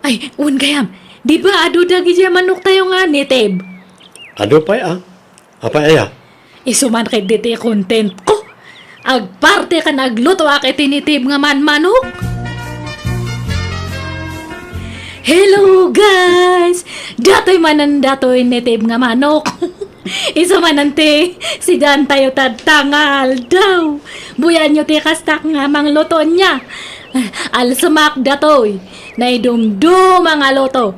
Ay, wen gayam, di ba adu dagidiay manoktayo nga native? Adu pay, a. Apay aya? Isu man ketdi ti content ko. Agparte ken aglutoak iti native nga manmanok. Hello, guys! Datoy manen datoy native nga manok. Isu manen ti sidaantayo tatta nga aldaw. Buyaanyo ti kastak nga mangluto nia. Alsemak datoy. Naidumduma nga luto.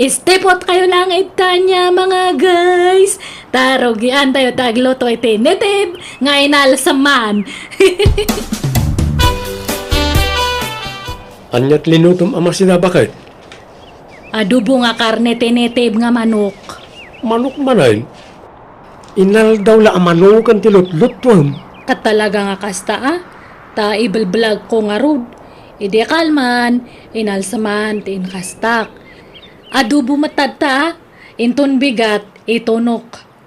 Istipot kayo lang ita niya, mga guys. Ta rugian tayo ti agluto iti native nga inalseman. Aniat linutom a masina, baket? Adobo nga karne ti native nga manok. Manok manen? Inaldaw la a manoken ti lutlutuem. Ket talaga nga kasta, a? Ta ibelblog ko ngarud. Idi kalman, inalseman ti inkastak. Adobo met tatta, a? Inton bigat, itunok,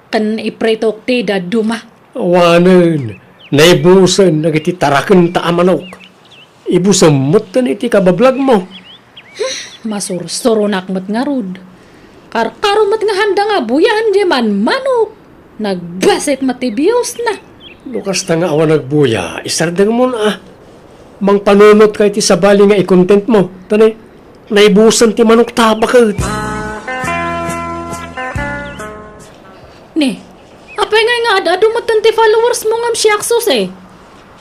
ken ipritok ti dadduma. Awanen, naibusen dagiti tarakenta a manok. Ibusem metten iti kabablogmo. Masursuronak met ngarud. Karkaro met nga handa nga buyaan diay manmanok. Nagbasit met ti viewsna. No kasta nga awan nagbuya, isardengmon a. Mangpanunotka iti sabali nga i-contentmo. Ta ne, naibusen ti manokta, baket. Ne, apay ngay nga ad-adu metten ti followersmo ngem siak, Susi?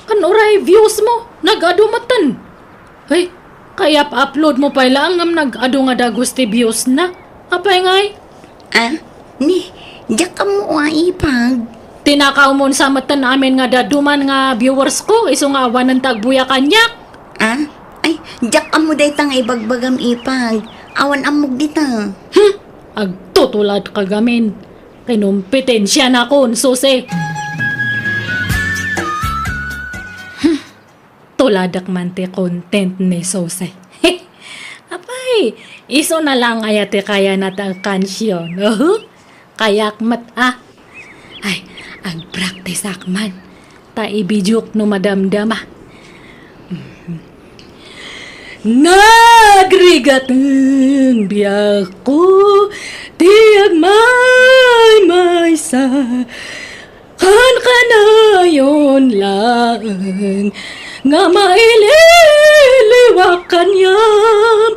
Ken uray viewsmo, nag-adu metten. Hey, kayap-uploadmo pay laeng ngem nag-adu nga dagus ti viewsna. Apay ngay? A, ni, diak ammo a, Ipag. Tinakawmon sa metten amin nga dadduma nga viewersko, isu nga awanen ti agbuya kaniak. A? Ay, diak ammo dayta nga ibagbagam, Ipag. Awan ammok dita. Hmm, agtutulad ka gamin. Kinompetensianakon, Susi. Hmm. Tuladek man ti content ni Sose. Apay, isu na lang aya ti kayana ti agkansion. Uhu, kayak met a. Ay, agpraktisak man. Ta ibidiok no madamdama. Nagrigaten biagko ti agmaymaysa. Kankanayon laeng nga maililiwak kaniam.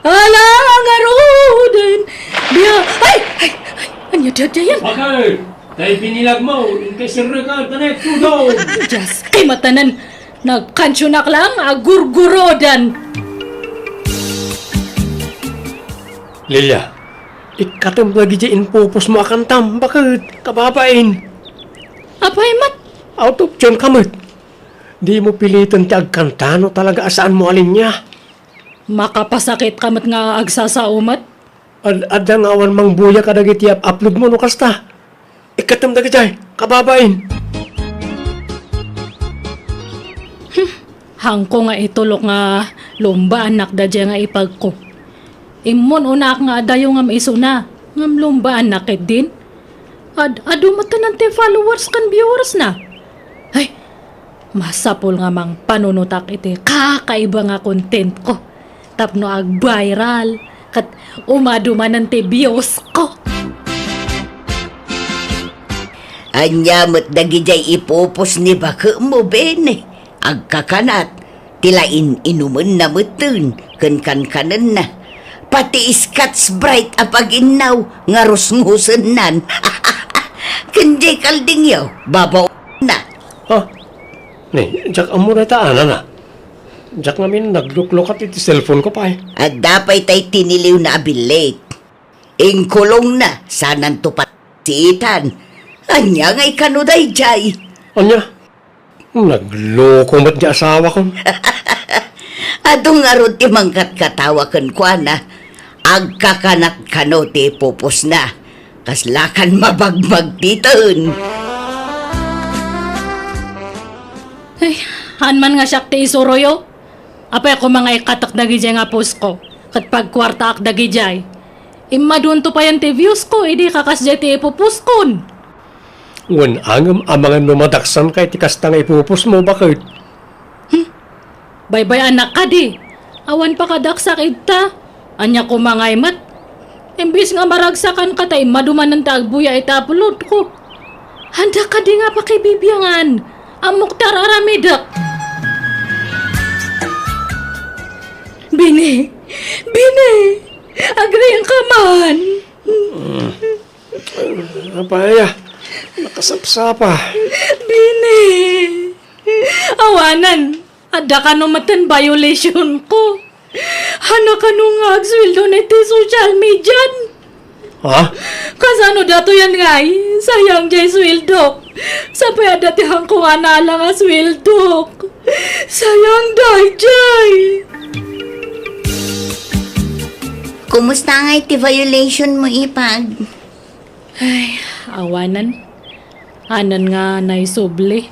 Ala ngaruden, bia-, ay, ay, ay, ania daydiayen? Bakit? Tay binilag mo, inkay sirrekan, tanek, tudong! Dios, ay matanan, nagkansionak lang, agurgurodan. Lilia, ikkatem dagiti impupos mo a kantam, bakit? Kababain. Apay met? Out of tune ka met. Di mo piliten ti agkanta no talaga a saan mo a linya. Makapasakit ka met nga agsasao met? Ad-, adda nga awan mangbuya kadagiti up-, upload mo no kasta. Ikkatem dagiti, kababain. Hmm, hangko nga itulok nga lumbaanak daydiay nga ipagko. Immon unaak nga adayo ngem isuna, ngem lumbaanak ketdin. Ad-, adu met ti followers ken viewers na. Ay, masapul nga mangpanunotak iti kakaiba nga content ko tapno ag-viral ket umadu manen ti views ko. Ania met dagidiay ipupos ni baket mo, Bene? Agkakanat, ti la in-inumenna metten ken kankanenna. Pati Scotch Brite a paginnaw nga rusngusennan. Ken diay kaldingyo, babaonna. Ha? Ni, diak ammo dayta a nana. Diak ngamin nagluklukat iti cellphone ko pay. Adda pay tay tiniliwna a billit. Inkulongna, sananto pat-, siitan. Ania nga ikano daydiay? Ania? Nagloko met ti asawakon. Adu ngarud ti mangkatkatawa kenkuana. Agkakanat kano ti pupusna. Kaslakan mabagbagtiten. Ay, haan man nga siak ti isuroyo. Apay koma nga ikkatek dagidiay nga post ko, ket pagkuartaak dagidiay. Immadunto payen ti views ko, idi kakasdiay ti ipupost kon. Wen angem amangan no madaksan kay ti kasta nga ipupost mo, baket? Hmm. Baybay-anak kadi. Awan pakadaksak ita. Ania koma ngay met? Imbes nga maragsakan ka ta immadu manen ti agbuya iti upload ko. Anda kadi nga pakibibiangan? Ammok ti ar-aramidek. Bini! Bini! Agriingka man! Apay a, nakasapsapa. Bini! Awanen, adda kano met ti violation ko. Haan kano nga agsueldo iti social media? Ha? Kasano datoyen ngay? Sayang diay sueldok. Sapay adda ti hangko a nala nga sueldok. Sayang daydiay. Kumusta ngay ti violation mo, Ipag? Ay, awanen. Haan nga naisubli.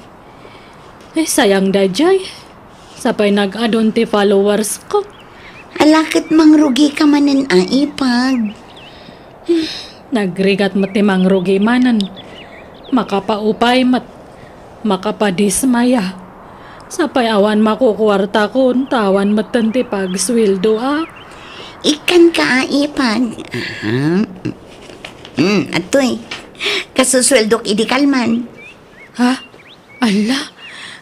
Ay, sayang daydiay. Sapay nag-adun ti followers ko. Ala ket mangrugika manen a, Ipag. Nagrigat met ti mangrugi manen. Makapaupay met. Makapadismaya. Sapay awan makukuartakon, ta awan metten ti pagsueldoak. Ikkanka a, Ipag. Aha. Hmm, adtoy. Kasusueldoak idi kalman. Ha? Ala?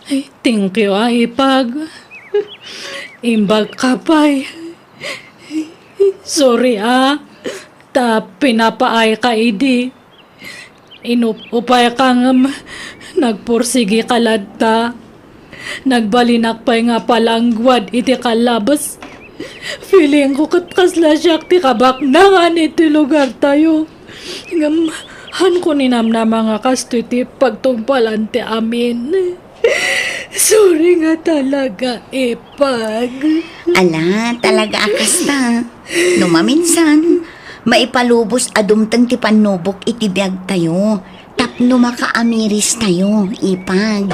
Ay, thank you, a, Ipag. Imbag ka pay. Sorry, a. Ta pinapaay ka idi. Inup-upay ka ngem nagpursigi ka latta. Nagbalinak pay nga palangguad iti kallabes. Feeling ko ket kasla siak ti kabaknangan iti lugartayo. Ngem, haan ko ninamnama nga kastoy ti pagtungpalan ti amin. Sorry nga talaga, Ipag. Ala, talaga a kasta. No maminsan, maipalubos a dumteng ti pannubok iti biagtayo, tapno makaamiristayo, Ipag.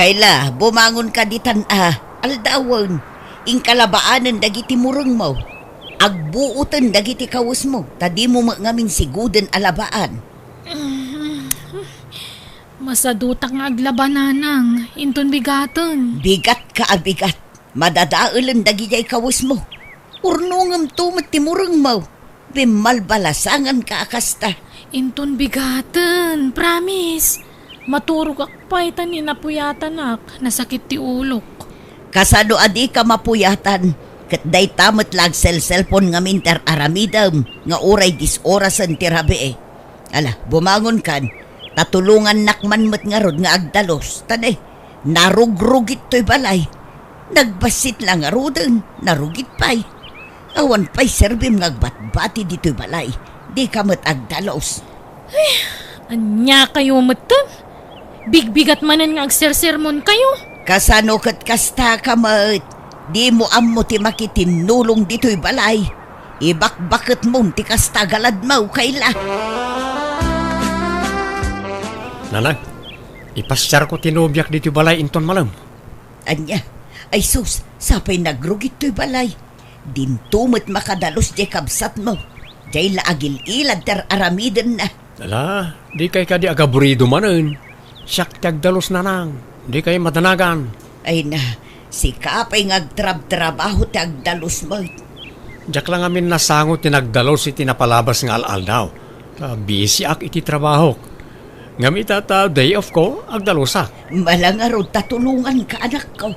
Kayla, bumangonka ditan a aldawen. Inka labaanen dagiti murengmo. Agbuoten dagiti kawesmo, ta dimo met ngamin siguden a labaan. Masadutak nga aglaba, nanang. Inton bigaten. Bigatka a bigat. Madadaelen dagidiay kawesmo. Urnongemto met ti murengmo. Bimmalbalasanganka a kasta. Inton bigaten, promise. Maturogak pay ta napuyatanak. Nasakit ti ulok. Kasano a dika mapuyatan? Ket dayta met la agselselpon ngamin ti ar-aramidem nga uray dies orasen ti rabii. Ala, bumangonkan, ta tulongannak man met ngarud nga agdalus. Ta ne, narugrugit toy balay. Nagbassit la ngaruden, narugit pay. Awan pay serbim nga agbatbati ditoy balay. Dika met agdalus. Ania kayo metten? Bigbigat manen nga agsersermon kayo. Kasano ket kasta ka met? Dimo ammo ti makitinnulong ditoy balay. Ibakbaketmom ti kasta galadmaw, Kayla. Nanang, ipasiarko ti nobiak ditoy balay inton malem. Ania? Ay sus, sapay nagrugit toy balay. Dinto met makadalus diay kabsatmo. Diay la agil-ilad ti ar-aramidenna. Ala, dikay kadi agaburido manen. Siak ti agdalus, nanang. Dikay madanagan. Ay na, sika pay nga agtrabtrabaho ti agdalus met. Diak la ngamin nasango ti nagdalus iti napalabas nga al-aldaw. Ta bisiak iti trabahok. Ngem ita ta day off ko, agdalusak. Mala ngarud ta tulonganka, anakko.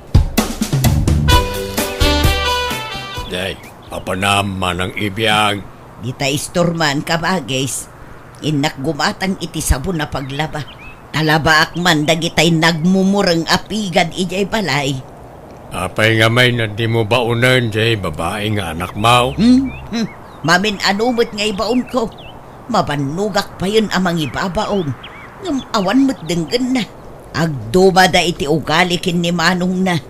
Day, apanam manang ibiag. Dita istorman, kabagis. Innak gumatang iti sabon a paglaba. Talabaak man dagitay nagmumureng a pigad idiay balay. Apay nga may nadimo baonen jay babai nga anakmaw? Hmm? Hmm. Mamin-ano met nga ibaonko? Mabannogak payen a mangibabaon, ngem awan met denggenna. Agdumada iti ugali ken ni manongna.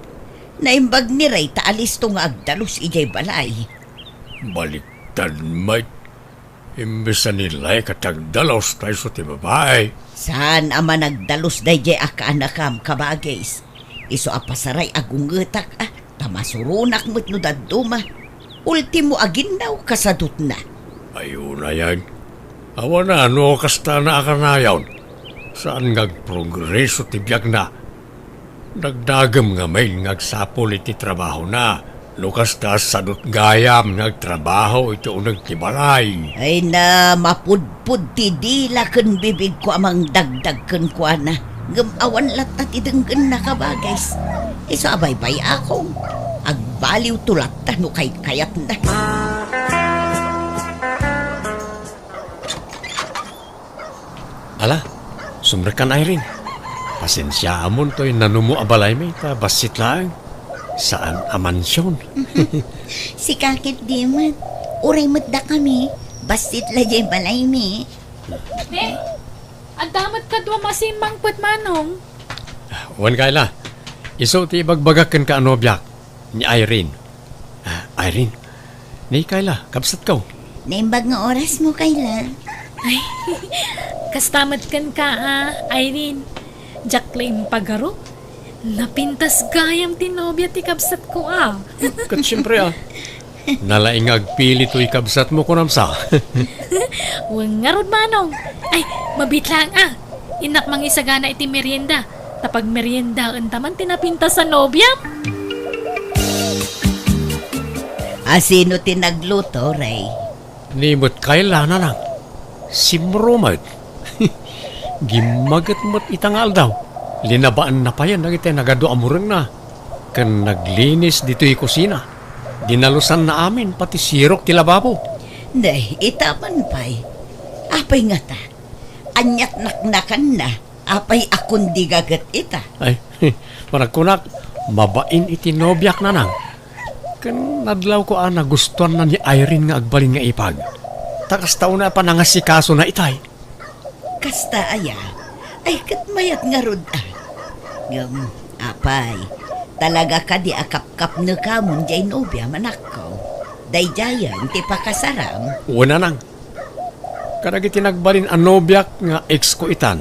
Naimbag ni Ray ta alisto nga agdalus idiay balay. Baliktad met. Imbes a ni Ray ket agdalus ta isu ti babai. Saan a managdalus daydiay a kaanakam, kabagis. Isu a pasaray a gungetak a, ta masuronak met no dadduma. Ultimo a ginnaw kasadutna. Ay, unayen. Awan a no kasta na a kanayon. Saan nga agprogreso ti biagna. Dagdagem ngamin nga agsapul iti trabahona. No kasta, sadut gayam nga agtrabaho iti uneg ti balay. Ay na, mapudpod ti dila ken bibigko a mangdagdag kenkuana. Ngem awan latta ti denggenna, kabagis. Isu a baybay-akon. Agbaliwto latta no kaykayatna. Ala, sumrekkan, Irene. Pasensiaamon toy nanumo a balaymi ta bassit laeng. Saan a mansion. Sika ket di met. Uray met dakami, bassit la jay balaymi. Te, adda met kaduam a simmangpet, manong. Wen, Kayla. Isu ti ibagbagak kenka a nobiak, ni Irene. Ah, Irene, ni Kayla, kabsatko. Naimbag nga orasmo, Kayla. Ay, kasta met kenka, ah, Irene. Diak la impagarup. Napintas gayam ti nobia ti kabsatko, ah. Ket siempre, ah. Nalaing nga agpili toy kabsatmo, kunam sa. Wen ngarud, manong. Ay, mabiit laeng, ah. Innak mangisagana iti merienda. Ta pagmeriendaenta man ti napintas a nobiam. A, sino ti nagluto, Ray? Ni met Kayla, nanang. Simro met. Gimmaget met ita nga aldaw. Linabaanna payen dagiti nagadu a murengna. Ken naglinis ditoy kusina. Dinalusanna amin pati sirok ti lababo. Nay, ita man pay. Apay ngata? Ania't naknakanna? Apay a kundiga ket ita? Ay, panagkunak, mabain iti nobiak, nanang. Ken nadlawko a nagustuanna ni Irene nga agbalin nga ipag. Ta kasta unay a panangasikasona itay. Kasta aya? Ay, ket mayat ngarud, ah. Ngem, apay, talaga kadi a kapkapnekamon jay nobiam, anakko? Daydiayen ti pakasaram? Wen, nanang. Kadagiti nagbalin a nobiak nga ex ko itan.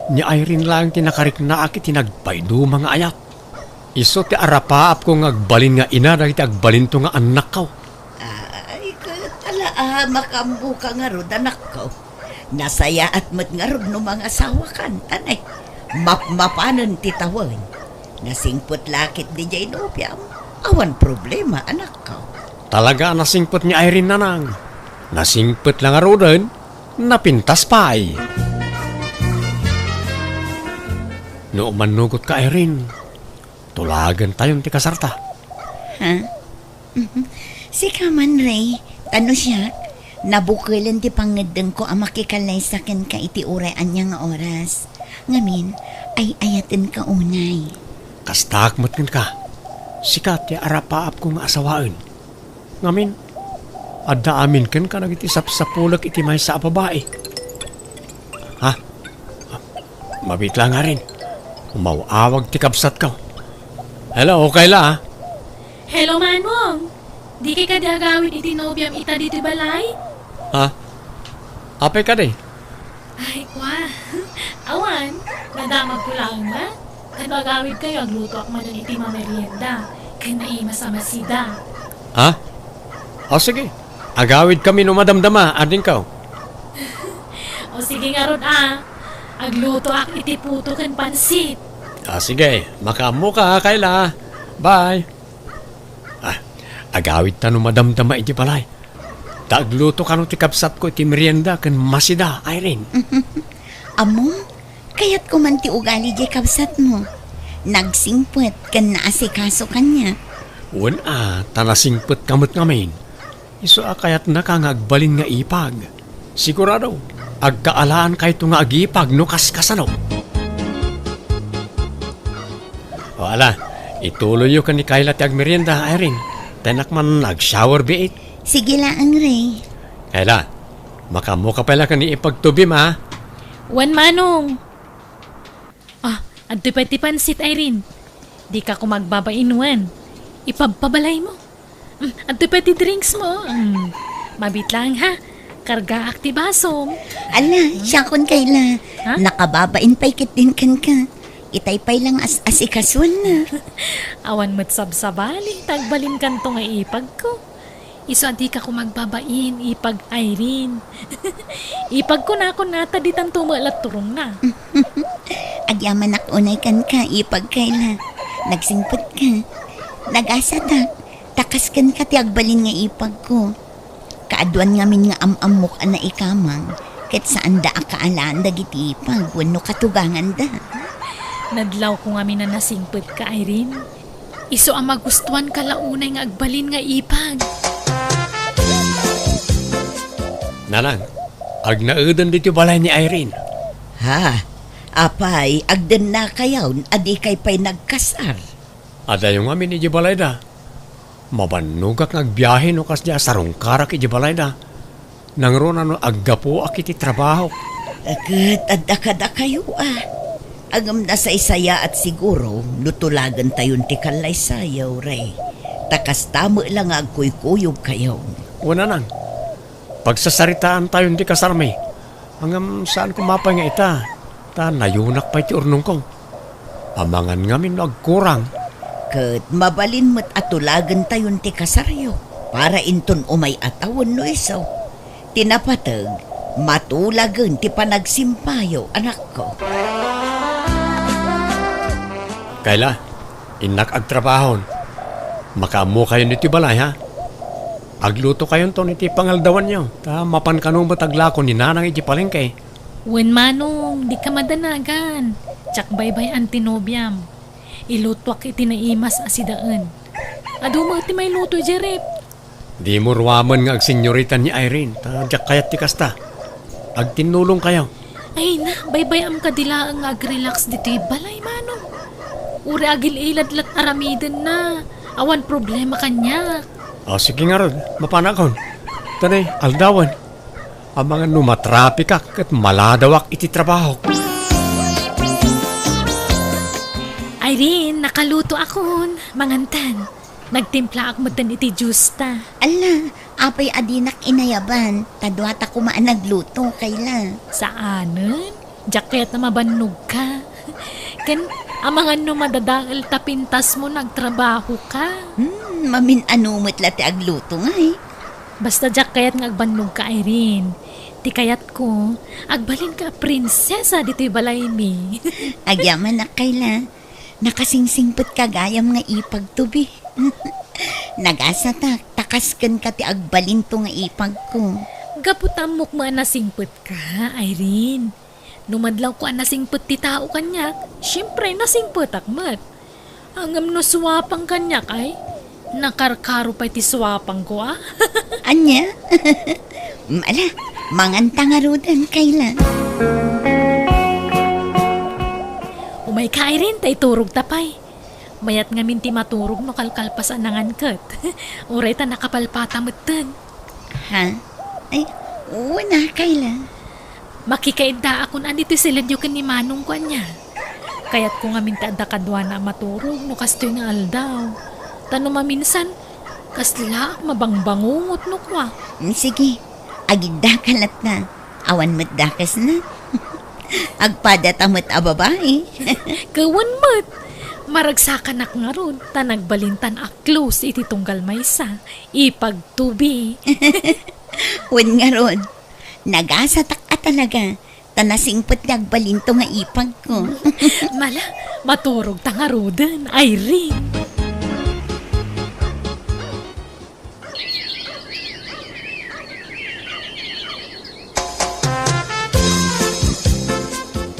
Ni Irene laeng ti nakariknaak iti nagpaiduma nga ayat. Isu ti arapaapko nga agbalin nga ina dagiti agbalinto nga annakko. Ay, ket ala, a, makaammoka ngarud, anakko. Nasayaat met ngarud no mangasawakan, ta nay, mapmapanen ti tawen. Nasingpet la ket diay nobiam, awan problema, anakko. Talaga a nasingpet ni Irene, nanang. Nasingpet la ngaruden, napintas pay. No umannugotka, Irene, tulagentayon ti kasarta. Ha? Mhm. Sika man, Ray. Ta no siak, nabukelen ti pangngeddengko a makikallaysa kenka iti uray ania nga oras. Ngamin, ay-ayatenka unay. Kastaak met kenka. Sika ti arapaapko nga asawaen. Ngamin, adda amin kenka dagiti sapsapulek iti maysa a babai. Ha? Mabiit la ngamin. Umaw-awag ti kabsatko. Hello, Kayla, ah. Hello, Manong. Dikay kadi agawid iti nobiam ita ditoy balay? Ha? Apay kadi? Ay, kwa. Awan, nadamagko laeng met. Ket no agawidkayo, aglutoak manen iti mamerienda ken naimas a masida. Ha? O sige, agawidkami no madamdama, adingko. O sige ngarud a, aglutoak iti puto ken pansit. Ah, sige, makaammoka, Kayla. Bye. Ah, agawidta no madamdama iti balay. Ta agluto kano ti kabsatko iti merienda ken masida, Irene. Ammom, kayatko man ti ugali diay kabsatmo. Nagsingpet ken naasikaso kaniak. Wen a, ta nasingpetka met ngamin. Isu a kayatnaka nga agbalin nga ipag. Sigurado, agkaalaankayo nga agipag no kaskasano. O, ala, ituloyyo ken ni Kayla ti agmerienda, Irene. Tenak man nag-shower biit. Sige laeng, Ray. Kayla, makaammoka pay la ken ni ipagtubim, ha? Wen, Manong. Ah, adtoy pay ti pansit, Irene. Dika koma agbabain wen. Ipabpabalaymo. Mm, adtoy pay ti drinks mo. Mm, mabiit laeng, ha? Kargaak ti basom. Ala, siakon, Kayla. Ha? Nakababain pay ketdin kenka. Itay pay lang as-, asikasuenna. Awan met sabsabali, ta agbalinkanto nga ipagko. Isu a dika koma agbabain, ipag Irene. Ipagko nakon a ta ditanto met la turongna. Agyamanak unay kenka, ipag Kayla. Nagsingpetka. Nagasatak. Ta kas kenka ti agbalin nga ipagko. Kaaduan ngamin nga am-ammok a naikamang, ket saanda a kaalaan dagiti ipag wenno katuganganda. Nadlawko ngamin a nasingpetka, Irene. Isu a magustuanka la unay nga agbalin nga ipag. Nanang, agnaeden ditoy balay ni Irene. Ha? Apay, agdennakayon a dikay pay nagkasar? Adayo ngamin idiay balayda. Mabannogak nga agbiahe no kasdi a sarungkarak idiay balayda. Nangruna no aggapuak iti trabahok. Ket adda kadakayo a. Ngem nasaysayaat siguro no tulagentayon ti kallaysayo, Ray. Ta kasta met la nga agkuykuyogkayo. Wen, nanang, pagsasaritaantayon ti kasarmi. Ngem saan koma pay nga ita, ta nayunak pay ti urnongko. Amangan ngamin no agkurang. Ket mabalin met a tulagentayon ti kasaryo para inton umay a tawen no isu. Ti napateg, matulagen ti panagsimpayo, anakko. Kayla, innak agtrabahon. Makaammokayon iti balay, ha? Aglutokayonton iti pangaldawanyo, ta mapan kano met aglako ni Nanang iti palengke. Wen, Manong, dika madanagan. Diak baybay-an ti nobiam. Ilutoak iti naimas a sidaen. Adu met ti mailuto idiay ref. Dimo ruamen nga agsenyorita ni Irene, ta diak kayat ti kasta. Agtinnulongkayo. Ay na, baybay-am kadi laeng nga agrelax ditoy balay, Manong. Uray agil-ilad la't aramidenna. Awan problema kaniak. O, sige ngarud, mapanakon. Tanay, aldawen. Amangan no matrapikak ket maladawak iti trabahok. Irene, nakalutoakon. Mangantan. Nagtimplaak metten iti juice ta. Alla, apay a dinak inayaban? Ta duata koma a nagluto, Kayla. Saanen? Diak kayat a mabannogka. Ken amangan no madadael ta pintasmo no agtrabahoka. Hmm, mamin-ano met la ti agluto ngay. Basta diak kayat nga agbannogka, Irene. Ti kayatko, agbalinka a prinsesa ditoy balaymi. Agyamanak, Kayla. Nakasingsingpetka gayam nga ipagto bi. Nagasatak, ta kas kenka ti agbalinto nga ipagko. Gapu ta ammok met a nasingpetka, Irene. No madlawko a nasingpet ti tao kaniak, siempre, nasingpetak met. Ngem no suapang kaniak, ay, nakarkaro pay ti suapangko, a? Ania? Ala, manganta ngaruden, Kayla. Umayka, Irene, ta iturogta pay. Mayat ngamin ti maturog no kalkalpas a nangan ket. Uray ta nakapalpata metten. Ha? Ay, wen a, Kayla. Makikaiddaakon a ditoy siledyo ken ni Manongko, ania. Kayatko ngamin ti adda kaduana a maturog no kastoy nga aldaw. Ta no maminsan, kaslaak mabangbangungot no kua. Mm, sige, agiddaka latta. Awan met dakesna. Agpadata met a babai. Ket wen met. Maragsakanak ngarud, ta nagbalintan a close iti tunggal maysa. Ipagto bi. Wen ngarud, nagasatak a talaga, ta nasingpet ti agbalinto nga ipagko. Mala, maturogta ngaruden, Irene.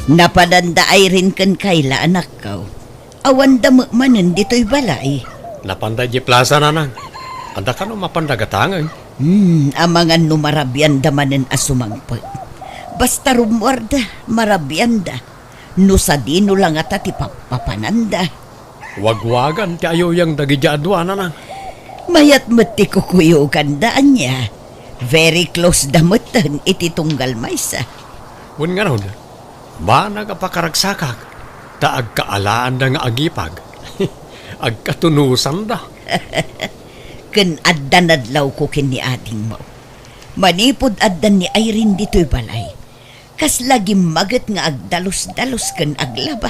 Napadanda Irene ken Kayla, anakko. Awanda met manen ditoy balay. Napanda idiay plasa, nanang. Adda kano mapanda gatangen? Hmm, amangan no marabianda manen a sumangpet. Basta rummuarda, marabianda. No sadino la ngata ti pappapananda. Wagwagan ti ayuyang dagidiay a dua, nanang. Mayat met ti kukuyoganda, ania. Very close da metten iti tunggal maysa. Wen ngarud, banag a pakaragsakak, ta agkaalaanda nga agipag. Agkatunusanda. Ken adda nadlawko ken ni adingmo. Manipud addan ni Irene ditoy balay, kasla gimmaget nga agdalus-dalus ken aglaba,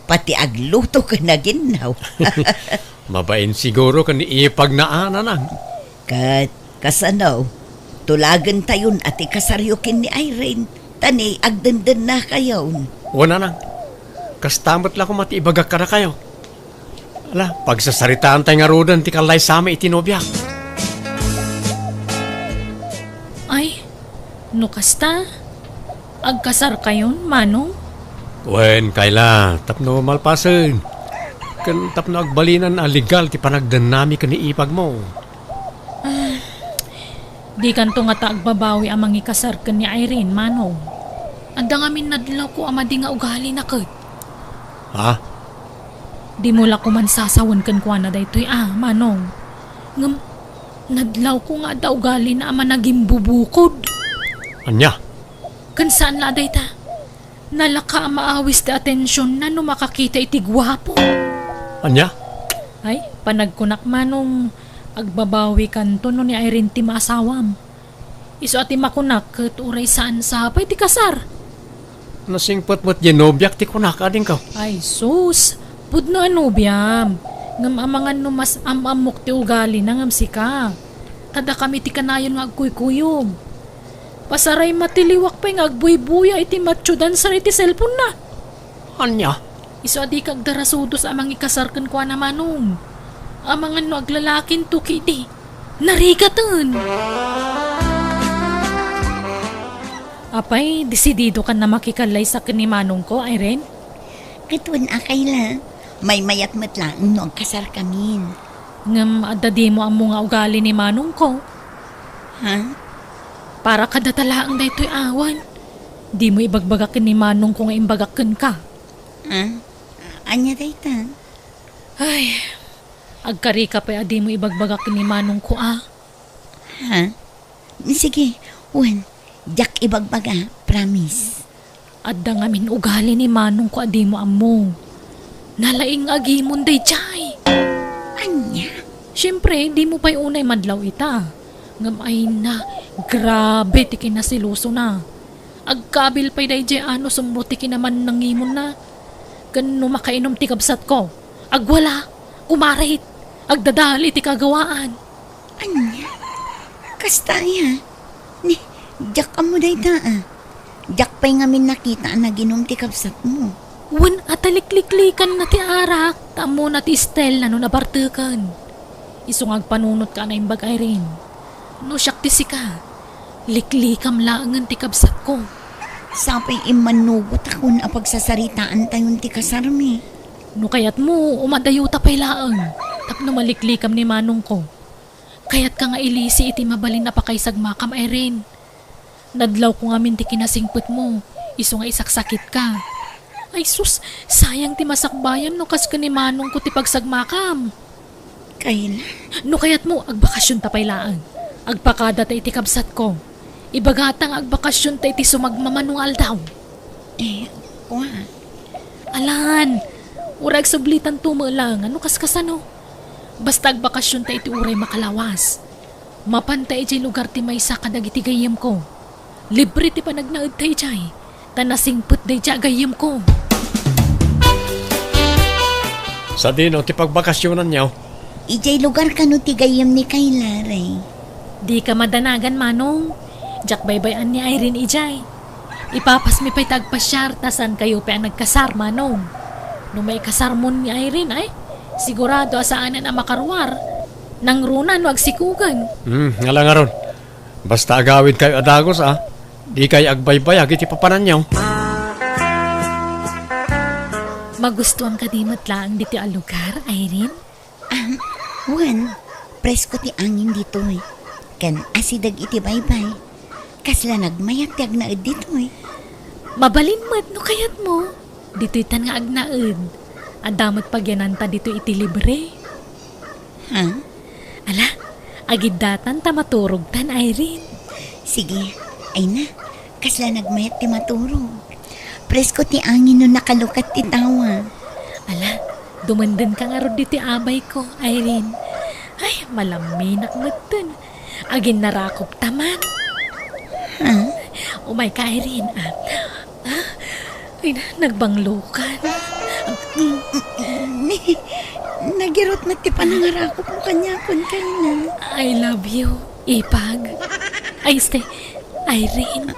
pati agluto ken aginnaw. Mabain siguro ken ni ipagna a, nanang. Ket kasano, tulagentayon a ti kasaryo ken ni Irene, ta ni agdendennakayon. Wen, nanang. Kasta met la koma ti ibagak kadakayo. Ala, pagsasaritaantay ngaruden ti kallaysami iti nobiak. Ay, no kasta, agkasarkayon, Manong? Wen, Kayla, tapno malpasen. Ken tapno agbalinan a legal ti panagdennami ken ni ipagmo. Ah, dikanto ngata agbabawi a mangikasar ken ni Irene, Manong. Adda ngamin nadlawko a madi nga ugalina ket. Ha? Dimo la koman sasawen kenkuana daytoy a, Manong. Ngem, nadlawko nga adda ugalina a managimbubukod. Ania? Ken saan la a dayta. Nalaka a maawis ti atensionna no makakita iti guapo. Ania? Ay, panagkunak, Manong, agbabawikanto no ni Irene ti maasawam. Isu a ti makunak ket uray saan sapay ti kasar. Nasingpet met diay nobiak ti kunak, adingko. Ay, sus! Pudno a nobiam. Ngem amangan no mas am-ammok ti ugalina ngem sika. Ta dakami ti kanayon nga agkuykuyog. Pasaray matiliwak pay nga agbuybuya iti matcho dancer iti cellphone-na. Ania? Isu a dika agdarasudos a mangikasar kenkuana, Manong. Amangan no aglalakinto ketdi. Narigaten! Apay, desididokan a makikallaysa ken ni Manongko, Irene? Ket wen a, Kayla, maymayat met laeng no agkasarkamin. Ngem adda dimo ammo nga ugali ni Manongko. Ha? Para kadata laeng daytoy awan. Dimo ibagbaga ken ni Manongko nga imbagak kenka. Ha? Ania dayta? Ay, agkarika pay a dimo ibagbaga ken ni Manongko a. Ha? Sige, wen, diak ibagbaga, promise. Adda ngamin ugali ni Manongko a dimo ammo. Nalaing agimon daydiay. Ania? Siempre, dimo pay unay madlaw ita. Ngem ayna, grabe ti kinaselosona. Agkabil pay daydiay a no sumro ti kinamannangimonna. Ken no makainom ti kabsatko, agwala, kumarit, agdadael iti kagawaan. Ania? Kasta aya? Ni, diak ammo dayta, a. Diak pay ngamin nakita a naginum ti kabsatmo. Wen a ta likliklikanna ti arak, ta ammona ti istelna no nabarteken. Isu nga agpanunotka a naimbag, Irene. No siak ti sika, liklikam laengen ti kabsatko. Sapay immannugotakon a pagsasaritaantayon ti kasarmi. No kayatmo, umadayuta pay laeng tapno maliklikam ni manongko. Kayatka nga ilisi iti mabalin a pakaisagmakam, Irene. Nadlawko ngamin ti kinasingpetmo, isu nga isaksakitka. Ay sus, sayang ti masakbayam no kas ken ni manongko ti pagsagmakam. Kayla? No kayatmo, agbakasyonta pay laeng. Agpakadata iti kabsatko. Ibagata nga agbakasyonta iti sumagmamano nga aldaw. Eh, kua. Alan, uray agsublitanto met laeng, no kaskasano. Basta agbakasyonta iti uray makalawas. Mapanta idiay lugar ti maysa kadagiti gayyemko. Libre ti panagnaedta idiay, ta nasingpet daydiay a gayyemko. Sadino ti pagbakasionanyo? Idiay lugar kano ti gayyem ni Kayla, Ray? Dika madanagan, Manong. Diak baybay-an ni Irene idiay. Ipapasmi pay ta agpasiar ta saankayo pay a nagkasar, Manong. No maikasarmon ni Irene, ay, sigurado a saanen a makaruar. Nangruna no agsikugen. Hmm, ala ngarud. Basta agawidkayo a dagus, a. Dikay agbaybayag iti papananyo. Magustuan kadi met laeng ditoy a lugar, Irene? Ahem, wen, presko ti angin ditoy. Ken asideg iti baybay. Kasla nagmayat ti agnaed ditoy. Mabalin met no kayatmo. Ditoytan nga agnaed. Adda met pagyananta ditoy iti libre. Ha? Ala, agiddatan ta maturogtan, Irene. Sige, ay na. Kasla nagmayat ti maturog. Presko ti angin no nakalukat ti tawa. Ala, dumendenka ngarud ditoy abayko, Irene. Ay, malaminak metten. Aginnarakopta man. Ha? Umayka, Irene, a. A? Ay, na, nagbanglokan. Ni, nagirot met ti panangarakopmo kaniakon, Kayla. I love you, Ipag. Ay, este, Irene.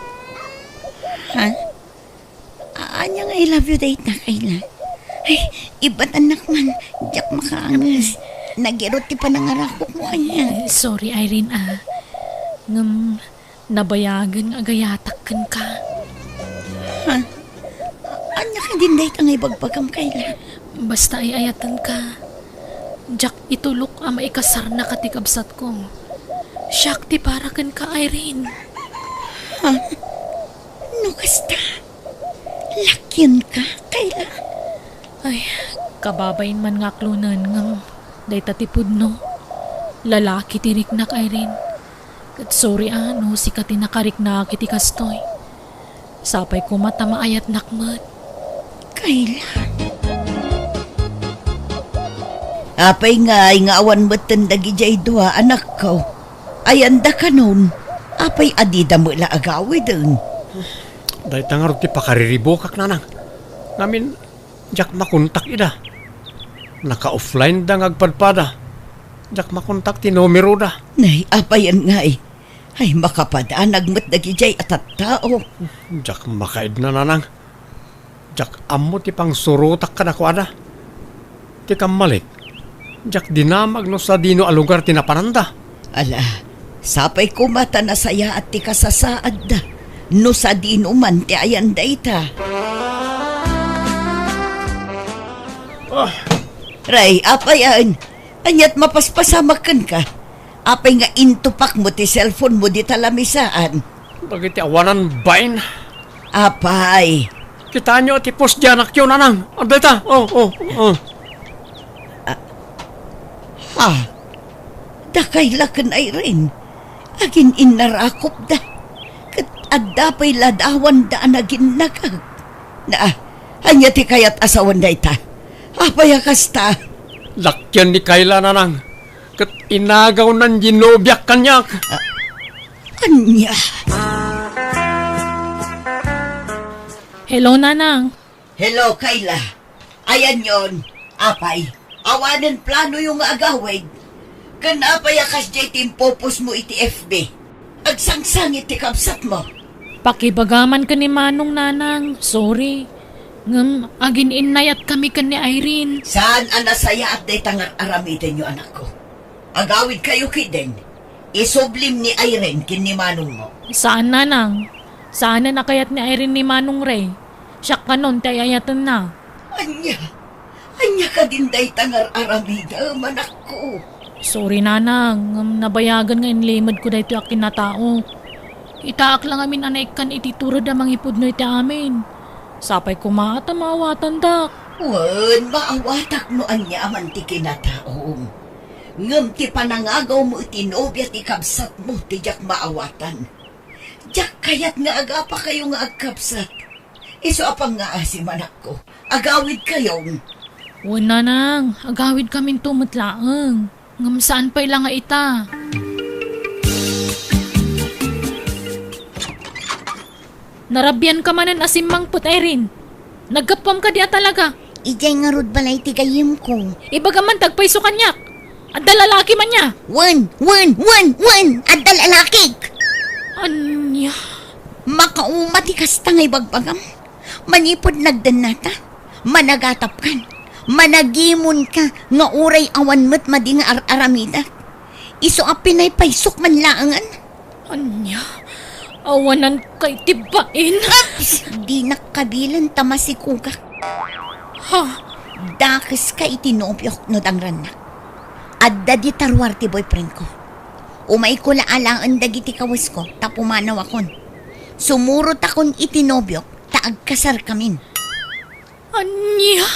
Ha? A-, ania nga I love you dayta, Kayla? Ay, ibatannak man, diak makaanges. Nagirot ti panangarakopmo kaniak. Eh, sorry, Irene, a. Ngem, nabayagen nga agayatak kenka. Ha? Ania kadin dayta nga ibagbagam, Kayla? Basta ay-ayatenka. Diak itulok a maikasarnaka ti kabsatko. Siak ti para kenka, Irene. Ha? No kasta? Lakienka, Kayla? Ay, kababain man nga aklonen ngem dayta ti pudno. Lalaki ti riknak, Irene. Ket sorry a no sika ti nakariknak iti kastoy. Sapay koma ta maayatnak met. Kayla. Apay ngay nga awan metten dagidiay dua a anakko? Ayanda kanon? Apay a dida met la agawiden? Dayta ngarud ti pakariribukak, nanang. Ngamin, diak makontak ida. Naka-offline da nga agpadpada. Diak makontak ti numeroda. Nay, apayen ngay? Ay, makapadanag met dagidiay a tattao. Diak makaidna, nanang. Diak ammo ti pangsurotak kadakuada. Ti kammalik, diak dinamag no sadino a lugar ti napananda. Ala, sapay koma ta nasayaat ti kasasaadda no sadino man ti ayan dayta. Ah. Ray, apayen? Aniat mapaspasamak kenka? Apay nga intupakmo ti cellphone mo dita lamisaan? Dagiti awanan bain. Apay? Kitaenyo ti post diay anakyo, nanang. Adda ita. Oh, oh, oh. Ah, ha? Dakay la ken Irene. Agin-innarakopda. Ket adda pay ladawanda a naginnagag. Na, ania ti kayat a sawen dayta? Apay a kasta? Lakian ni Kayla, nanang. Ket inagawnan ti nobiak kaniak. Ah, ania? Hello, Nanang. Hello, Kayla. Ayanyon, apay, awanen planoyo nga agawid? Ken apay a kasdiay ti impopostmo iti F B? Agsangsangit ti kabsatmo. Pakibagaman ken ni Manong, Nanang. Sorry. Ngem agin-innayatkami ken ni Irene. Saan a nasayaat dayta nga ar-aramidenyo, anakko. Agawidkayo ketdin. Isublim ni Irene ken ni Manongmo. Saan, Nanang. Saanen a kayat ni Irene ni Manong Ray. Siak kanon ti ay-ayatenna. Ania? Ania kadin dayta nga ar-aramidem, anakko? Sorry, Nanang, ngem nabayagen nga inlimedko daytoy a kinataok. Itaak la ngamin a naikkan iti tured a mangipudno iti amin. Sapay koma ta maawatandak. Wen, maawatak no aniaman ti kinataom. Ngem ti panangagawmo iti nobia ti kabsatmo ti diak maawatan. Diak kayat nga agapakayo nga agkabsat. Isu a pangngaasim, anakko. Agawidkayon. Wen, Nanang, agawidkaminto met laeng. Ngem saan pay la nga ita. Narabianka manen a simmangpet, Irene. Naggapuam kadi a talaga? Idiay ngarud balay ti gayyemko. Ibagam man ti agpayso kaniak. Adda lalaki man nia? Wen, wen, wen, wen! Adda lalakik! Ania? Makauma ti kasta nga ibagbagam. Manipud nagdennata, managatapkan, managimonka nga uray awan met madi nga ar-aramidak. Isu a pinaypaysok man laengen. Ania? Awanan kay ti bain? Ups! Dinak kabilen ta masikugak. Ha? Dakeska iti nobiok no dangrannak. Adda dita ruar ti boyfriendko. Umayko la alaen dagiti kawesko ta pumanawakon. Sumurotakon iti nobiok ta agkasarkamin. Ania?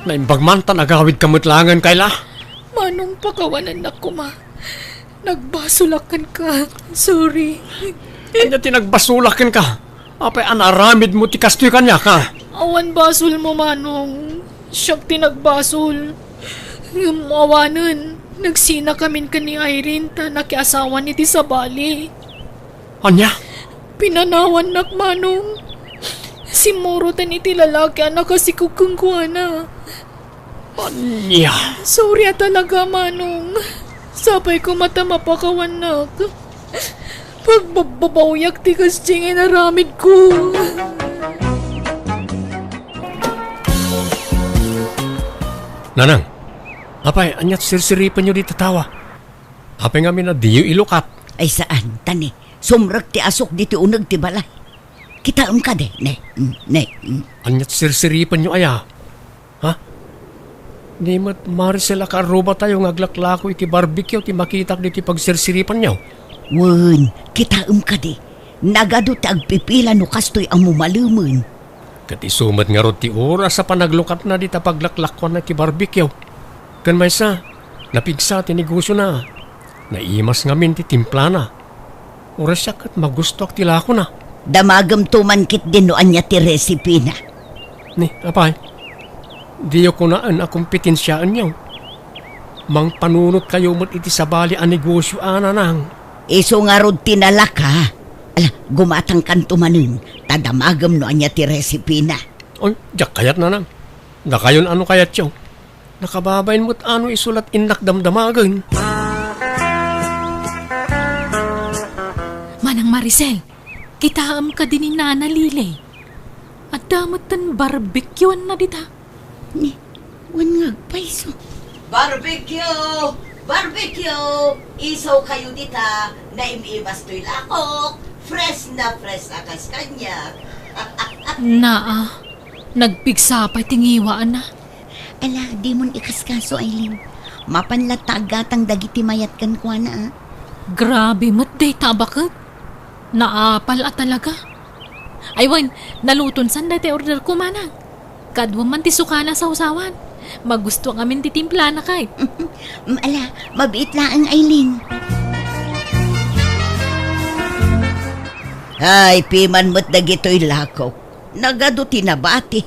Naimbag man ta nagawidka met laengen, Kayla. Manong, pakawanennak koma. Nagbasolak kenka. Sorry. Ania ti nagbasolak kenka? Apay a naaramidmo ti kastoy kaniak, ha? Awan basolmo, Manong. Siak ti nagbasol. Ngem awanen, nagsinakamin ken ni Irene ta nakiasawan iti sabali. Ania? Pinanawannak, Manong. Simmuroten iti lalaki a nakasikog kenkuana. Ania? Sorry a talaga, Manong. Sapay koma ta mapakawannak. Pagbabbabawiak ti kasdiay nga inaramidko. Nanang, apay, aniat sirsiripenyo dita tawa? Apay ngamin a diyo ilukat? Ay, saan, ta ni, sumrek ti asuk ditoy uneg ti balay. Kitaem kadi, ne, mm, ne, mm. Aniat sirsiripenyo aya? Ha? Ni met Maricel a kaarrubatayo nga aglaklako iti barbecue ti makitak ditoy pagsirsiripenyo? Wen, kitaem kadi, nagadu ti agpipila no kastoy a mumalemen. Ket isu met ngarud ti oras a panaglukatna dita paglaklakuanna iti barbecue. Ken maysa, napigsa ti negosiona. Naimas ngamin ti timplana. Uray siak ket magustoak ti lakona. Damagemto man ketdin no ania ti resipina. Ni, apay, diyo kunaen a kompetensiaenyo. Mangpanunotkayo met iti sabali a negosio a, Nanang. Isu ngarud ti nalaka. Ala, gumatangkanto manen, ta damagem no ania ti resipina. Oy, diak kayat, Nanang. Dakayon a no kayatyo. Nakababain met a no isu la't innak damdamagen. Manang Maricel, kitaem kadi ni Nana Lily. Adda metten barbecueanna dita. Ni, wen nga agpayso. Barbecue! Barbecue! Isawkayo dita, naim-imas toy lakok. Fresh na fresh a kas kaniak. Naa, nagpigsa pay ti ngiwaanna. Ala, dimon ikaskaso, Aileen. Mapan latta aggatang dagiti mayat kenkuana, a. Grabe met dayta a baket. Naapal a talaga. Ay wen, naluton san dayta orderko, Manang. Kaduam man ti sukana a sawsawan. Magustoak ngamin ti timplana, kay. Mm, ala, mabiit laeng, Aileen. Ay, piman met dagitoy lakok. Nagadu ti nabati.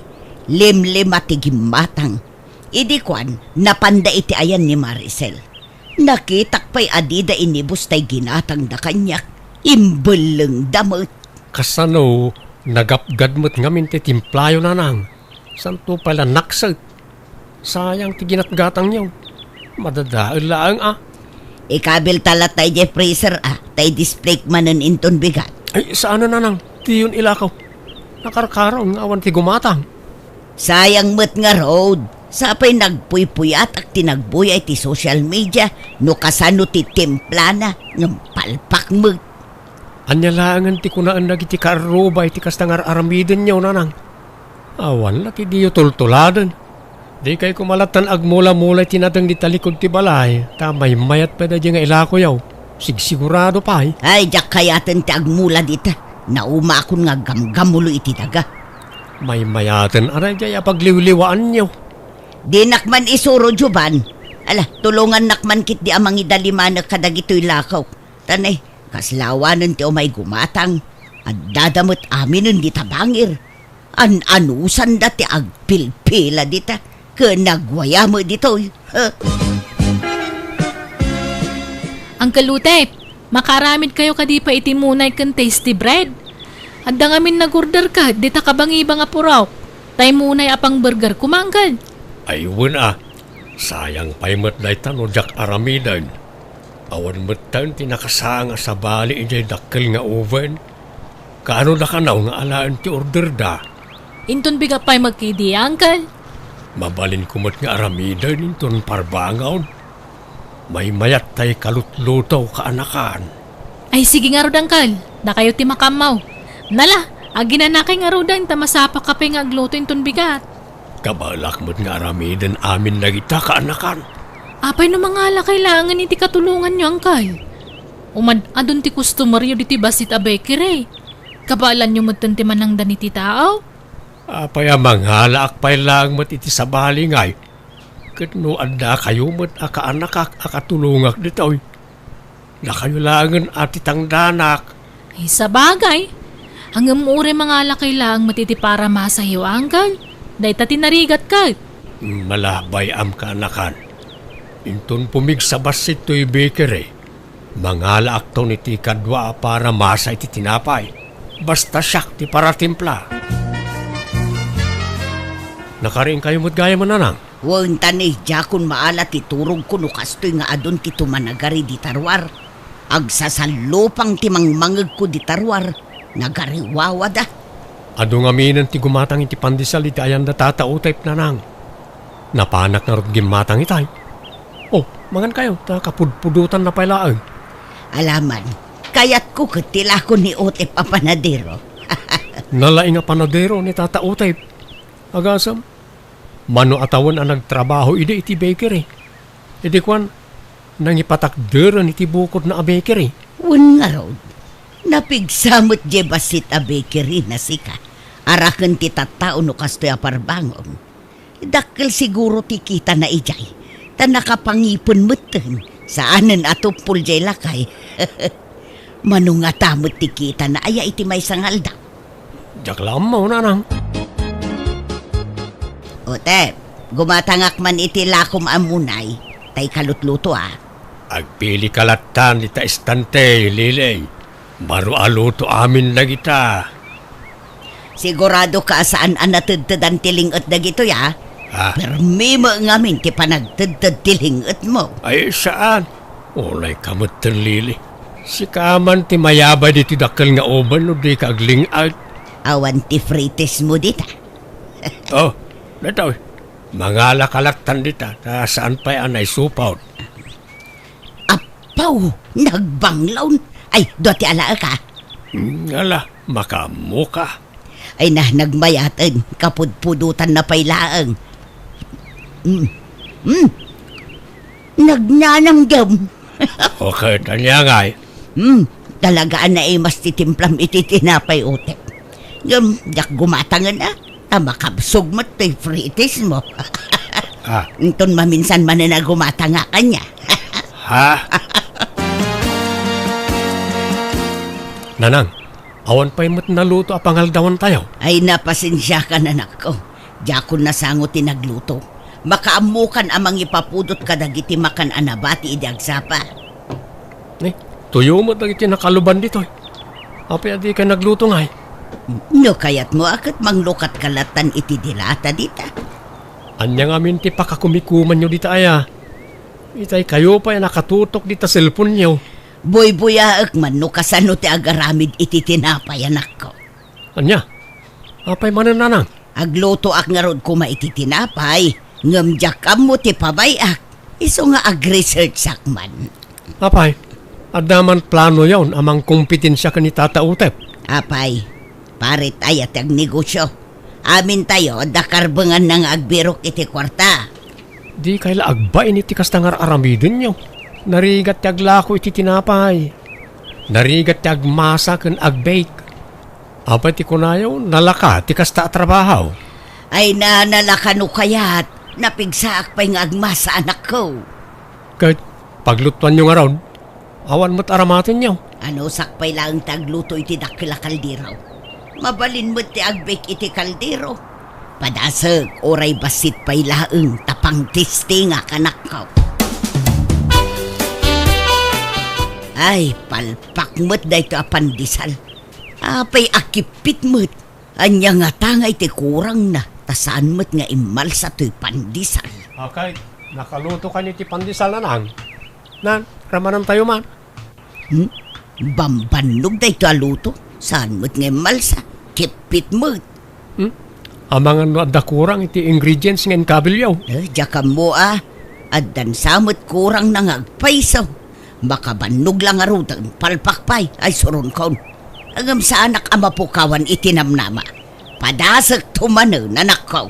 Limlima ti gimmatang. Idi kuan, napanda iti ayan ni Maricel. Nakitak pay a dida inibus tay ginatangda kaniak. Imbellengda met. Kasano, nagapgad met ngamin ti timplayo, nanang? Santo pay la nakset. Sayang ti ginatgatangyo. Madadael laeng a. Ikabilta latta idiay freezer a, ta i-display manen inton bigat. Ay, saan a, nanang? Diyon ilakaw. Nakarkaron nga awan ti gumatang. Sayang met ngarud. Sapay nagpuypuyatak ti nagbuya iti social media no kasano ti timplana ngem palpak met. Ania laengen ti kunaen dagiti kaarruba iti kasta nga ar-aramidenyo, nanang? Awan la ti diyo tultuladen. Dikay koma lattan agmula-mula iti nateng di talikod ti balay, ta maymayat pay daydiay nga ilakoyo. Sigsigurado pay. Ay, diak kayaten ti agmula dita. Naumakon nga aggamgamulo iti daga. Maymayaten a daydiay a pagliwliwaanyo. Dinak man isuro, Jovan. Ala, tulongannak man ketdi a mangidalimanek kadagitoy lakaw. Ta ne, kasla awanen ti umay gumatang. Addada met aminen dita bangir. An-anusanda ti agpilpila dita ken nagwaya met ditoy. Huh. Uncle Utep, makaaramidkayo kadi pay iti munay ken tasty bread? Adda ngamin nag-order ket dita kabangibang a purok. Tay munay a pang-burger koma, Uncle. Ay, wen a. Sayang pay met dayta no diak aramiden. Awan metten ti nakasaang a sabali idiay dakkel nga oven. Kaano da kano nga alaen ti orderda? Inton bigat pay met ketdi, Uncle. Mabalinko met nga aramiden inton parbangon. Maymayat tay kalutluto, kaanakan. Ay, sige ngarud, Uncle. Dakayo ti makaammo. Nala, aginanakay ngaruden ta masapakka pay nga agluto inton bigat. Kabaelak met nga aramiden amin dagita, kaanakan. Apay no mangalakay laengen iti katulonganyo, Uncle? Umad-adun ti customeryo ditoy bassit a bakery. Kabaelanyo metten ti manangdan iti tao? Apay a mangalaak pay laeng met iti sabali ngay? Ket no addakayo met a kaanakak a katulongak ditoy, dakayo laengen a ti tangdanak. Ay, sabagay. Ngem uray mangalakay laeng met iti paramasayo, Uncle. Dayta ti narigat ket. Malabay am kaanakan. Inton pumigsa bassit toy bakery, mangalaakton iti kadua a paramasa iti tinapay. Basta siak ti paratimpla. Nakariingkayo met gayam, nanang? Wen, ta ni, diakon maala ti turogko no kastoy nga adun ti tumanagari dita ruar. Agsasallupang ti mangmangegko dita ruar. Nagariwawada. Adu ngaminen ti gumatang iti pandesal iti ayanda Tata Utep, nanang. Napanak ngarud gimmatang itay. Oh, mangankayo, ta kapudpudotanna pay laeng. Alaman, kayatko ket ti lako ni Utep a panadero. Nalaing a panadero ni Tata Utep. Agasem, mano a tawen a nagtrabaho idi iti bakery. Idi kuan, nangipatakderen iti bukodna a bakery. Wen ngarud, napigsa met diay bassit a bakery na sika. Araken ti tattao no kastoy a parbangon. Dakkel siguro ti kitana idiay, ta nakapangipen metten, saanen a tuppol diay lakay. Mano ngata met ti kitana aya iti maysa nga aldaw? Diak la ammo, nanang. Utep, gumatangak man iti lakom a munay, tay kalutluto a. Agpilika lattan ita estante, Lili. Baro a luto amin dagita. Siguradoka a saan a natedtedan ti ling-et dagitoy, a? Ah. Permi met ngamin ti panagtedted ti ling-etmo. Ay, saan? Unayka metten, Lili. Sika man ti mayabay ditoy dakkel nga oven no dika agling-et. Awan ti fritismo dita. Oh, datoy. Mangalaka lattan dita, ta saan pay a naisupot. Apaw, nagbanglawn. Ay, dua ti alaek, a. Mm, ala, makaammoka. Ay na, nagmayaten, kapudpudotanna pay laeng. Mm. Mm. Nagnananggem. Okay, tanya ngay. Hmm, talaga a naimas ti timplam iti tinapay, Utep. Ngem, diak gumatangen, a. Ta makabsog met toy fritismo. Ah. Inton maminsan manen a gumatangak kaniak. Ha? Nanang, awan pay met naluto a pangaldawantayo? Ay, napasensiakan, anakko. Diakon nasango ti nagluto. Makaammokan a mangipapudot kadagiti makan a nabati idi agsapa. Eh, Tuyo met dagiti nakaluban ditoy. Apay a dikay nagluto ngay? No kayatmo a ket manglukatka lattan iti dilata dita. Ania ngamin ti pakakumikumanyo dita aya? Itay kayo pay a nakatutok dita cellphone-yo. Buybuyaek man no kasano ti agaramid iti tinapay, anakko. Ania? Apay manen, nanang? Aglutoak ngarud koma iti tinapay, ngem diak ammo ti pabay-ak. Isu nga ag-researchak man. Apay, adda man planoyon a mangkompetensia ken ni Tata Utep? Apay, parit aya ti agnegosio. Amintayo, adda karbenganna nga agbirok iti kuarta. Dikay la agbain iti kasta nga ar-aramidenyo. Narigat ti aglako iti tinapay. Narigat ti agmasa ken agbake. Apay ti kunayo, nalaka ti kasta a trabaho? Ay na, nalaka no kayat. Napigsaak pay nga agmasa, anakko. Ket paglutuanyo ngarud, awan met aramatenyo. Anusak pay laeng ti agluto iti dakkel a kaldero. Mabalin met ti agbake iti kaldero. Padasek, uray bassit pay laeng ta pangtestingak, anakko. Ay, palpak met daytoy a pandesal. Apay a kippit met. Ania ngata ngay ti kurangna, ta saan met nga immalsa toy pandesal? Okay, nakaluto kaniyo ti pandesal, nanang? Nan, ramanantayo man. Hmm? Bambannog daytoy a luto. Saan met nga immalsa? Kippit met. Hmm? Amangan no adda kurang iti ingredients nga inkabelyo. Eh, diak ammo a. Addan sa met kurangna nga agpayso. Makabannog la ngaruden, palpak pay, ay suronkon. Ngem saanak a mapukawan iti namnama. Padasek to manen, anakko.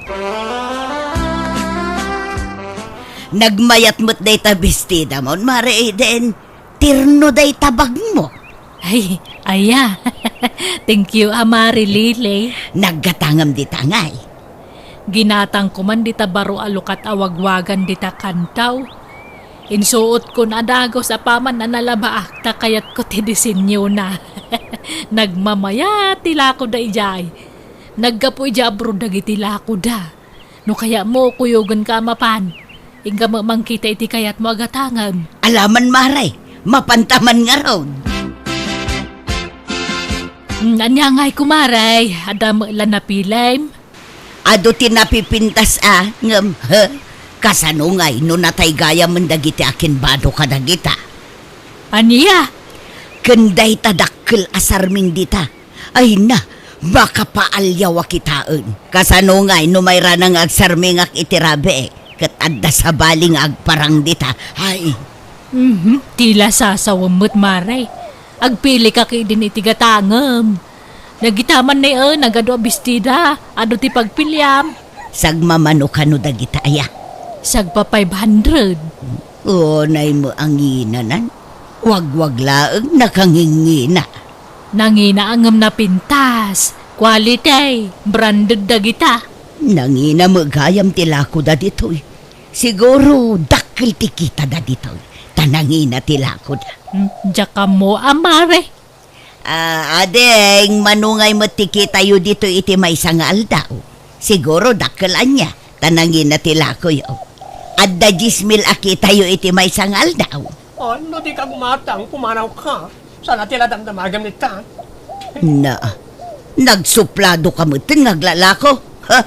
Nagmayat met dayta bestidamon, Mare Eden. Tirno dayta bagmo. Ay, aya. Thank you, a Mare Lily. Naggatangem dita ngay. Ginatangko man dita baro a lukat a wagwagan dita kantaw. Insuotkon a dagus apaman a nalabaak ta kayatko ti disenyona. Nagmamayat ti lakoda idiay. Naggapu idiay abroad dagiti lakoda. No kayatmo, kuyogenka a mapan. Inka met mangkita iti kayatmo a gatangem. Alaman, Mare, mapanta man ngarud. Hmm, ania ngay, kumare? Adda met la napilem? Adu ti napipintas a, ngem, he? Kasano ngay no natay gayamen dagiti akinbado kadagita? Ania? Ken dayta dakkel a sarming dita. Ay na, makapaalyaw a kitaen. Kasano ngay no mayrana nga agsarmingak iti rabii, ket adda sabali nga agparang dita? Ay. Mhm, ti la sasawem met, Mare. Agpilikak idin iti gatangem. Dagita man ni, eh, nagadu a bestida, adu ti pagpiliam. Sagmamano kano dagita aya? Sagpa-five hundred. Unay met a nginanan. Wagwag laeng nakangingina. Nangina ngem napintas. Quality, branded dagita. Nangina met gayam ti lakoda ditoy. Siguro, dakkel ti kitada ditoy. Ta nangina ti lakoda. Hmm, diak ammo, a Mare. Ah, ading, mano ngay met ti kitayo ditoy iti maysa nga aldaw? Siguro dakkel ania, ta nangina ti lakoyo. Adda dies mil a kitayo iti maysa nga aldaw. Oh, no dika gumatang, pumanawka. Saan a ti la damdamagem ita? Na, nagsupladoka metten nga aglalako. Ha?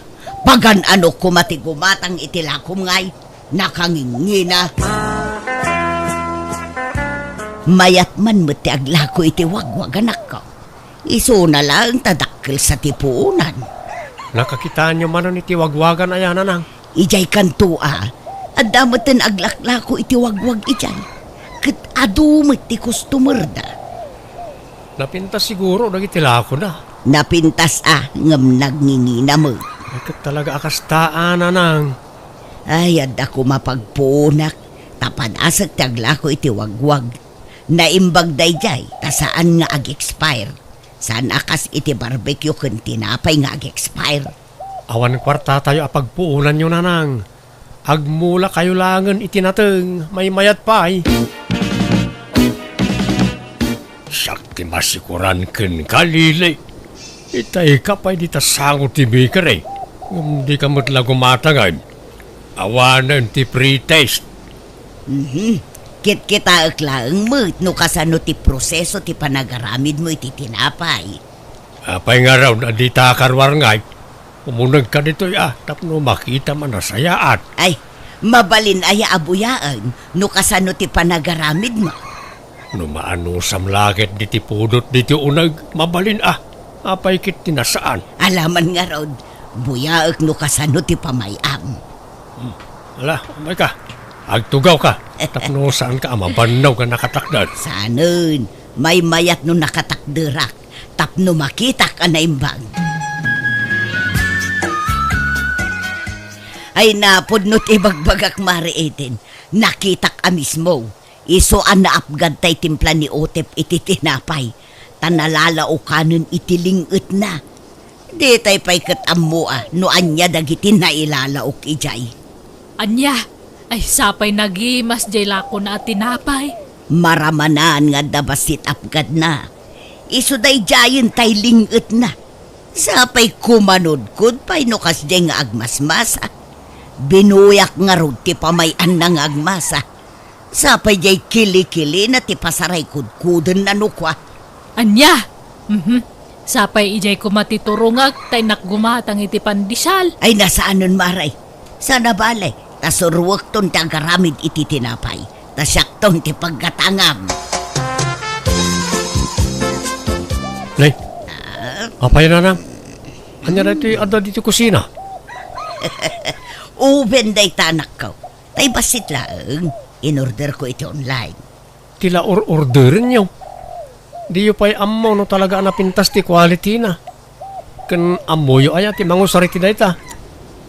Pagan-anok koma ti gumatang iti lakom ngay. Nakangingina. Mayat man met ti aglako iti wagwag, anakko. Isuna laeng ta dakkel sa ti puonan. Nakakitaenyo manen iti wagwagan aya, nanang? Idiay kanto a, adda metten aglaklako iti wagwag idiay. Ket adu met ti customer-da. Napintas siguro dagiti lakoda. Napintas a, ngem nagngingina met. Ay, ket talaga a kasta a, nanang. Ay, adda koma pagpuonak, ta padasek ti aglako iti wagwag. Naimbag daydiay, ta saan nga ag-expire. Saan a kas iti barbecue ken tinapay nga ag-expire. Awan kuartatayo a pagpuonanyo, nanang. Agmulakayo laengen iti nateng, maymayat pay. Siak ti masikuran kenka, Lili. Itayka pay dita sango ti bakery. Ngem dika met la gumatang, ay. Awanen ti free taste. Mhm. Kitkitaek laeng met no kasano ti proseso ti panagaramidmo iti tinapay. Apay ngarud a dita karuarngay? Umunegka ditoy a, tapno makitam a nasayaat. Ay, mabalin aya a buyaen no kasano ti panagaramidmo? No maanusam la ket diti pudot diti uneg, mabalin a. Apay ket ti nasaan? Alaman ngarud, buyaek no kasano ti pamay-am. Hmm. Ala, umayka. Agtugawka. Tapno saanka a mabannog a nakatakder. Saanen, maymayat no nakatakderak. Tapno makitak a naimbag. Ay, napudno ti ibagbagak, Mare Eden. Nakitak a mismo. Isu a naapgad tay timpla ni Otep iti tinapay, ta nalalaokanen iti ling-etna. Ditay pay ket ammoa no ania dagiti nailalaok idiay. Ania? Ay, sapay nagimas diay lakona a tinapay. Maramanan nga adda bassit apgadna. Isu daydiayen tay ling-etna. Sapay kumanudkod pay no kasdiay nga agmasmasa. Binuyak ngarud ti pamay-anna nga agmasa. Sapay diay kilikilina ti pasaray kudkudenna no kua. Ania? Mhm. Sapay idiay koma ti turongek ta innak gumatang iti pandesal. Ay, nasaanen, Mare. Saan a bale, ta suruekton ti agaramid iti tinapay, ta siakton ti paggatangam. Nay, ah? Apay, nanang? Ania daytoy adda ditoy kusina? Oven dayta, anakko. Tay bassit laeng, inorderko iti online. Ti la or-orderenyo? Diyo pay ammo no talaga a napintas ti quality-na. Ken ammoyo aya ti mangusar iti dayta?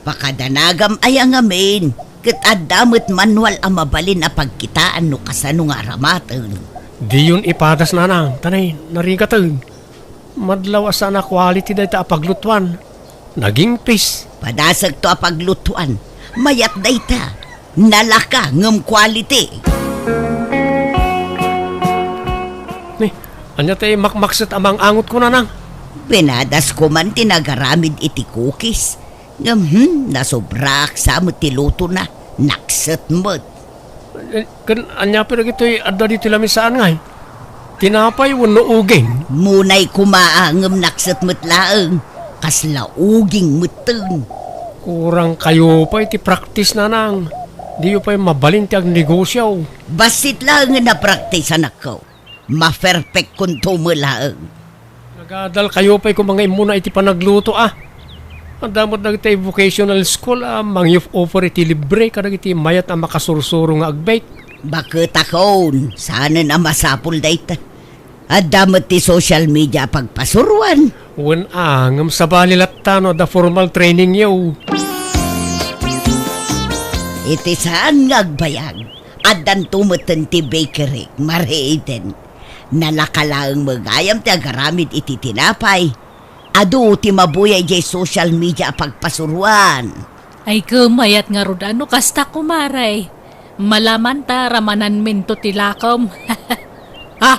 Pakadanagam aya ngamin, ket adda met manual a mabalin a pagkitaan no kasano nga aramaten. Diyon ipadas, nanang, ta nay, narigaten. Madlaw a saan a quality dayta a paglutuan. Nagingpis. Padasekto a paglutuan. Mayat dayta. Nalaka ngem quality. Ni, ania ti makmakset a mang-angotko, nanang? Pinadas ko man ti nagaramid iti cookies. Ngem, hmm, nasobraak sa met ti lutona. Nakset met. Eh, ken ania pay dagitoy adda ditoy lamisaan ngay? Tinapay wenno uging? Munay koma a ngem nakset met laeng. Kasla uging metten. Kurangkayo pay ti practice, nanang. Diyo pay mabalin ti agnegosio. Bassit laengen a practice, anakko. Maperfectkonto met laeng. Nagadalkayo pay koma nga immuna iti panagluto, a. Adda met dagiti vocational school a mangi-offer iti libre kadagiti mayat a makasursuro nga ag-bake. Baketakon, saanen a masapul dayta. Adda met ti social media a pagpasuroan. Wen a, ngem sabali latta no adda formal trainingyo. Iti saan nga agbayag, addanto metten ti bakery, Mare Eden. Nalaka laeng met gayam ti agaramid iti tinapay. Adu ti mabuya idiay social media a pagpasuroan. Ay, ket mayat ngarud a no kasta, kumare. Malaman ta ramananminto ti lakom. Ha?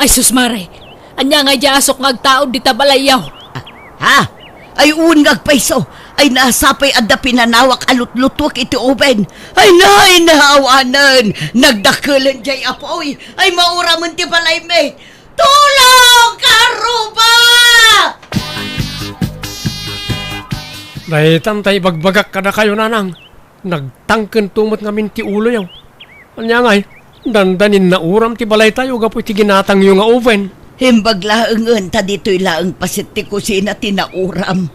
Ay, sus, mare. Ania nga idiay asok nga agtaud dita balayyo? Ah, ha? Ay, wen nga agpayso. Ay, nasapay adda pinanawak a lutlutuek iti oven. Ay, nay, naawanen. Nagdakkelen diay apuy. Ay, mauramen ti balaymi. Tulong, kaarruba! Daytan tay ibagbagak kadakayo, nanang. Nagtangkento met ngamin ti uloyo. Ania ngay, dandanin nauram ti balaytayo gapu iti ginatangyo nga oven. Imbag laengen ta ditoy laeng paset ti kusina ti nauram.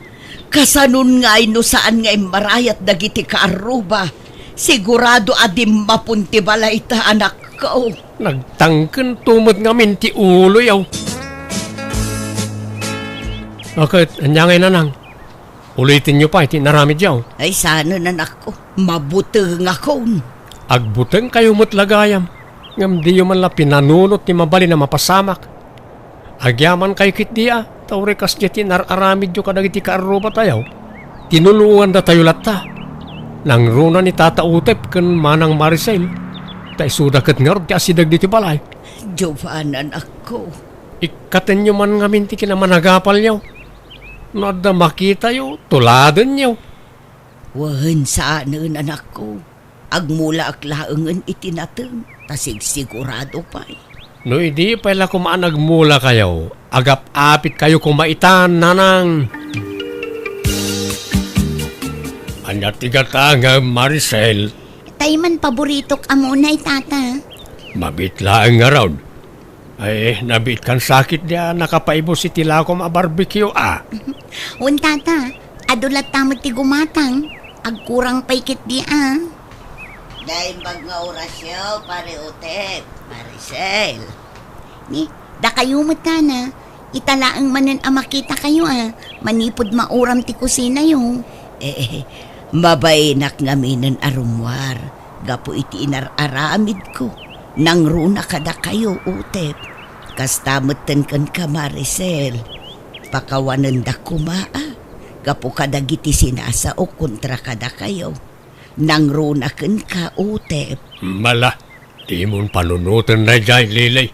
Kasanon ngay no saan nga immarayat dagiti kaarruba? Sigurado a dimmapon ti balayta, anakko. Nagtangkento met ngamin ti uloyo. Ket, ania ngay, nanang? Ulitenyo pay ti inaramidyo. Ay, saanen, anakko. Mabutengakon. Agbutengkayo met la gayam, ngem diyo man la pinanunot ti mabalin a mapasamak. Agyamankayo ketdi a, ta uray kasdiay ti inar-aramidyo kadagiti kaarrubatayo, tinulongandatayo latta. Nangruna ni Tata Utep ken Manang Maricel, ta isuda ket ngarud ti asideg ditoy balay. Jovan, anakko. Ikkatenyo man ngamin ti kinamanagapalyo. No adda makitayo, tuladenyo. Wen, saanen, anakko. Agmulaek laengen iti nateng. ta sigsigurado pay. No idi pay la koma a nagmulakayo, agap-apitkayo koma itan, nanang. Ania ti gatangem, Maricel? Tay man paboritok a munay, tata. Mabiit laeng ngarud. Ay, nabiit kan sakit di a nakapaibus iti lakom a barbecue, a. Wen, tata, adu latta met ti gumatang. Agkurang pay ketdi, a. Naimbag nga orasyo, Pare Otep, Maricel. Ni, dakayo met, nana, ita laeng manen a makitakayo, a, manipud mauram ti kusinayo. Eh, mabainak ngaminen a rummuar gapu iti inar-aramidko. Nangruna kadakayo, Otep. Kasta metten kenka, Maricel. Pakawanenda koma, a, gapu kadagiti sinasaok kontra kadakayo. Nangruna kenka, Otep. Mala, dimon panunoten daydiay, Lily.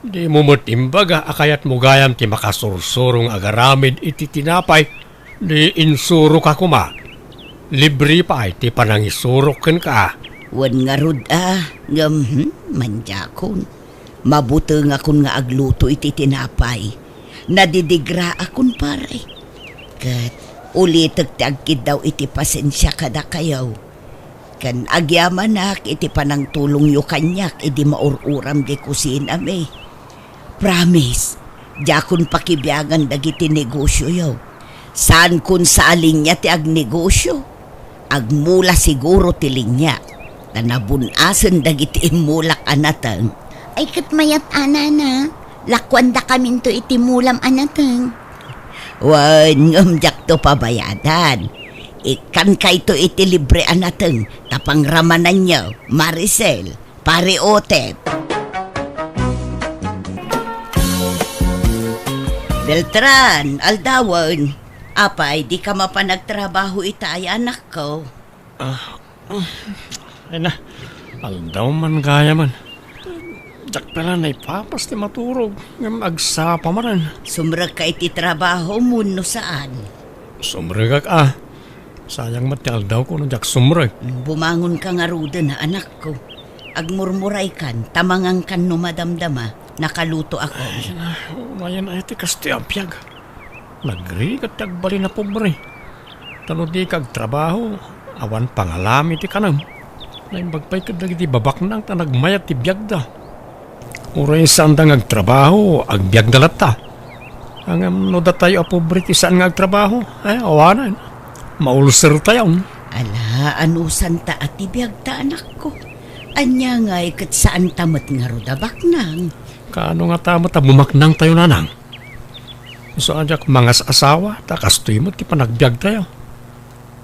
Dimo met imbaga a kayatmo gayam ti makasursuro nga agaramid iti tinapay, di insuroka koma. Libre pay ti panangisurok kenka. Wen ngarud a, ngem, hmm, mandiakon. Mabutengakon nga agluto iti tinapay. Nadidigraakon, pare. Ket ulitek ti agkiddaw iti pasensia kadakayo. Ken agyamanak iti panangtulongyo kaniak idi maur-uram di kusinami. Promise, diakon pakibiangan dagiti negosioyo. Saankon sa a linia ti agnegosio. Agmula siguro ti linia, ta nabun-asen dagiti immulak a nateng. Ay, ket mayat a, nana, lakuandakaminto iti mulam a nateng. Wen, ngem diakto pabayadan. Ikkankayto iti libre a nateng, ta pangramananyo, Maricel, Pare Otep. Beltran, aldawen. Apay, dika mapan agtrabaho itay, anakko? Ah, ay na, aldaw man gayamen. Diak pay la naipapas ti maturog, ngem agsapa manen. Sumrekka iti trabahom wenno saan? Sumrekak a. Sayang met ti aldawko no diak sumrek. Bumangonka ngaruden, anakko. Agmurmuraykan, ta mangankan no madamdama, nakalutoakon. Ay na, unayen ay ti kastoy a biag. Nagrigat ti agbalin a pobre. Ta no dika agtrabaho, awan pangalami ti kanem. Naimbag pay ket dagiti babaknang ta nagmayat ti biagda. Uray saanda nga agtrabaho, agbiagda latta. Ngem no datayo a pobre ti saan nga agtrabaho, ay, awanen. Maulsertayon. Ala, anusanta a ti biagta, anakko. Ania ngay ket saanta met ngarud a baknang? Kaano ngata met a bumaknangtayo, nanang? Isu a diak mangas-asawa, ta kastoy met ti panagbiagtayo.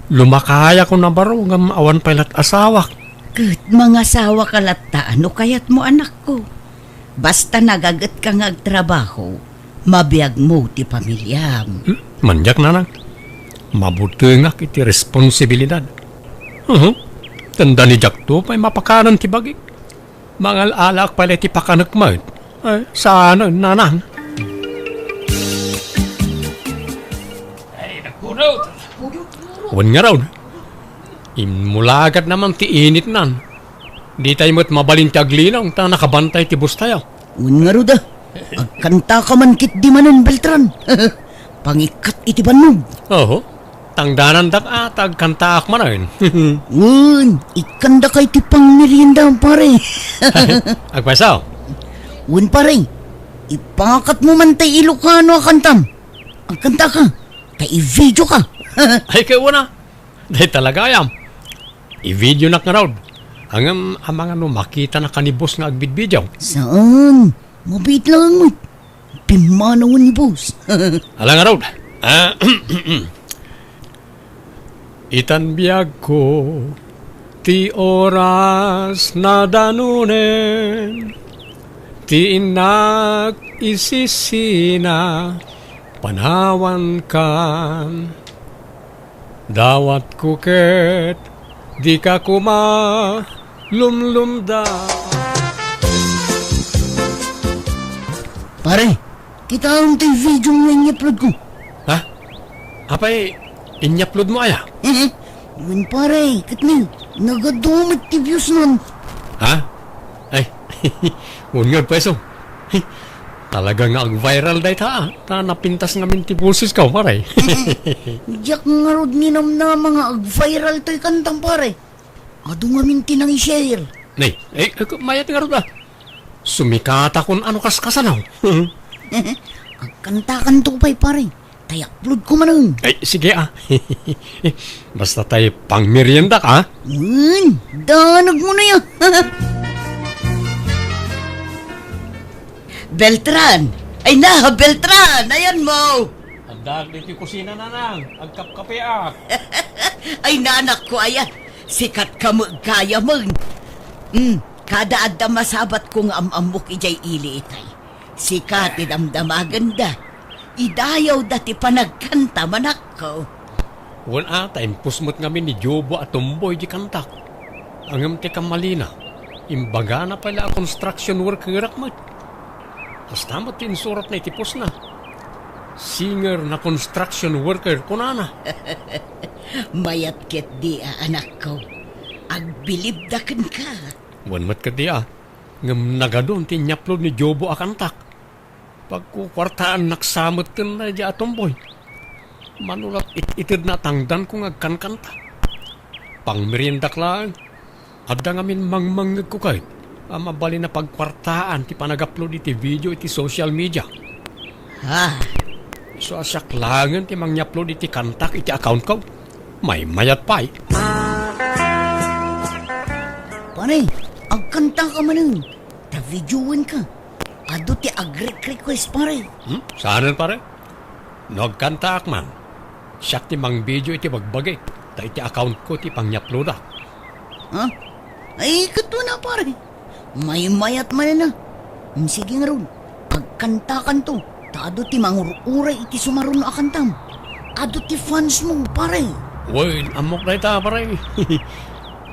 Lumakayakon a baro ngem awan pay lat asawak. Ket mangasawaka latta no kayatmo, anakko. Basta nagagetka nga agtrabaho, mabiagmo ti pamiliam. Hmm? Mandiak, nanang. Mabutengak iti responsibilidad. Uhu. Tanda ni diakto pay mapakanen ti bagik. Mangal-alaak pay la iti pakanek met. Ay, saan, nanang? Ay, nagpudot. Wen ngarud, immulagat naman ti initnan. Ditay met mabalin ti aglinong ta nakabantay ti bustayo. Wen ngarud a, agkantaka man ketdi manen, Beltran. Pangikkat iti bannog. Oho. Tangdanandak a ta agkantaak manen. Wen, ikkandaka iti pangmerienda, pare. Agpayso? Wen, pare. Ipakatmo man tay Ilocano a kantam. Agkantaka, ta i-videoka. Ay, kay wen a. Dayta la gayam. I-videonak ngarud. Ngem amangan no makitanak a ni boss nga agbidbidiaw. Saan? Mabiit laeng met. Pimmanawen ni boss. Ala ngarud. Ah, itan biagko, ti oras nadanonen, ti innak isisina, panawankan. Dawatko ket dika koma lumlumda. Pare, kitaem ti video nga inyupload ko. Ha? Apay, inyupload mo aya? Eh, wen pare, ket ni, nagadu met ti views nun. Ha? Wen nga, pweso. Talaga nga ag-viral dayta, ah. Ta napintas ngamin ti bosesko, pare. Diak ngarud ninamnama nga ag-viral toy kantam, pare. Adu ngamin ti nang-share. Nay, eh, eh, mayat ngarud, ah. Sumikatakon ano kaskasano. Agkantakanto pay, pare. Ta i-upload ko manen. Ay, sige, ah. Basta tay pangmerienda ka. Hmm, danag mo na yan. Beltran! Ay na, Beltran! Ayan mo! Addaak ditoy kusina, nanang. Agkapkape, ah. Ay, nanak ko, ayan. Sikat ka mo, kaya mo. Hmm, kada adda masabat ko nga am-ammok idiay ili itay. Sika ti damdamagenda. Idayawda ti panagkanta, manakko. Wen a, ta impus met ngamin ni Jobo a tumboy di kantak. Ngem ti kamalina, imbagana pay la a construction workerak met. Kasta met ti insuratna iti postna. Singer na construction worker, kunana. Mayat ketdi a, anakko. Agbilibda kenka. Wen met ketdi a. Ngem nagadun ti inyapload ni Jobo a kantak. Pagkukuartaannak sa metten daydiay a tumboy. Mano la it-itedna a tangdanko nga agkankanta. Pangmeriendak laeng. Adda ngamin mangmangngegko ket a mabalin a pagkuartaan ti panag-upload iti video iti social media. Ha? Isu a siak laengen ti mangya-upload iti kantak iti accountko. Maymayat pay. Pare, agkantaka manen. Ta videoenka. Adu ti agre-request, pare. Hmm? Saanen, pare? No agkantaak man, siak ti mangvideo iti bagbagik, ta iti accountko ti pangya-uploadak. Ha? Ay, kaduana, pare. Maymayat manen a. Hmm, sige ngarud, agkantakanto, ta adu ti mangur-uray iti sumaruno a kantam. Adu ti fansmo, pare. Wen, ammok dayta, pare.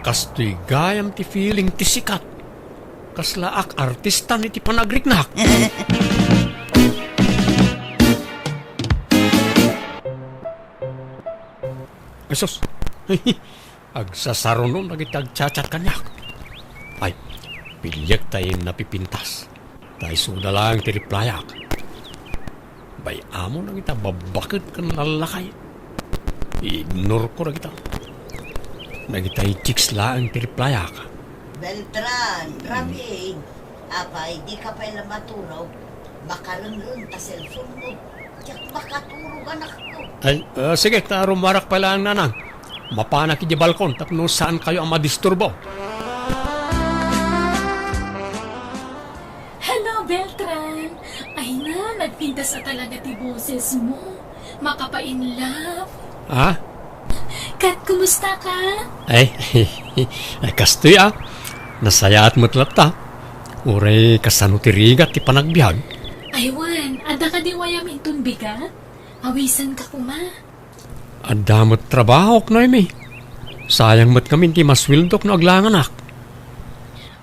Kastoy gayam ti feeling ti sikat. Kaslaak artistan iti panagriknak. Ay, sus. Agsasaruno dagiti agchat-chat kaniak. Ay, piliek ta napipintas. Ta isuda laeng ti replyak. Bay-amon dagita babbaket ken lallakay. I-ignoreko dagita. Dagita i-chicks laeng ti replyak. Beltran, Rafi, apay, dika pay la maturog? Makarengreng ta cellphone mo. Diak makaturog, anakko. Ay, ah, sige, ta rumarak pay laeng, nanang. Mapanak idiay balkon tapno saankayo a madisturbo. Hello, Beltran! Ay na, nagpintas a talaga ti boses mo. Makapa-in love. Ha? Kat, kumusta ka? Ay, ay, kastoy, ah. Nasayaat met latta. Uray kasano ti rigat ti panagbiag? Ay, wen, adda kadi wayam inton bigat? Awisanka koma. Adda met trabahok, Noemi. Sayang met ngamin ti masueldok no aglanganak.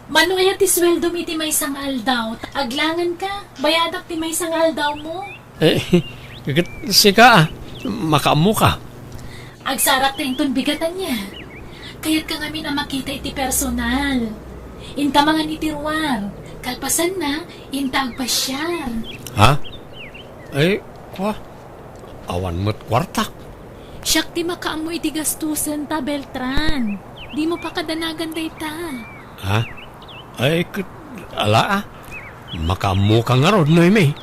Mano aya ti sueldom iti maysa nga aldaw? Aglanganka, bayadak ti maysa nga aldawmo. Eh, ket sika, ah, makaammoka. Agsarakta inton bigat ania. Kayatka ngamin a makita iti personal. Inta mangan iti ruar. Kalpasanna, inta agpasiar. Ha? Eh, kua? Awan met kuartak. Siak ti makaammo iti gastusen ta, Beltran. Dimo pakadanagan dayta. Ha? Ay, ket, ala, ah. Makaammoka ngarud, Noemi.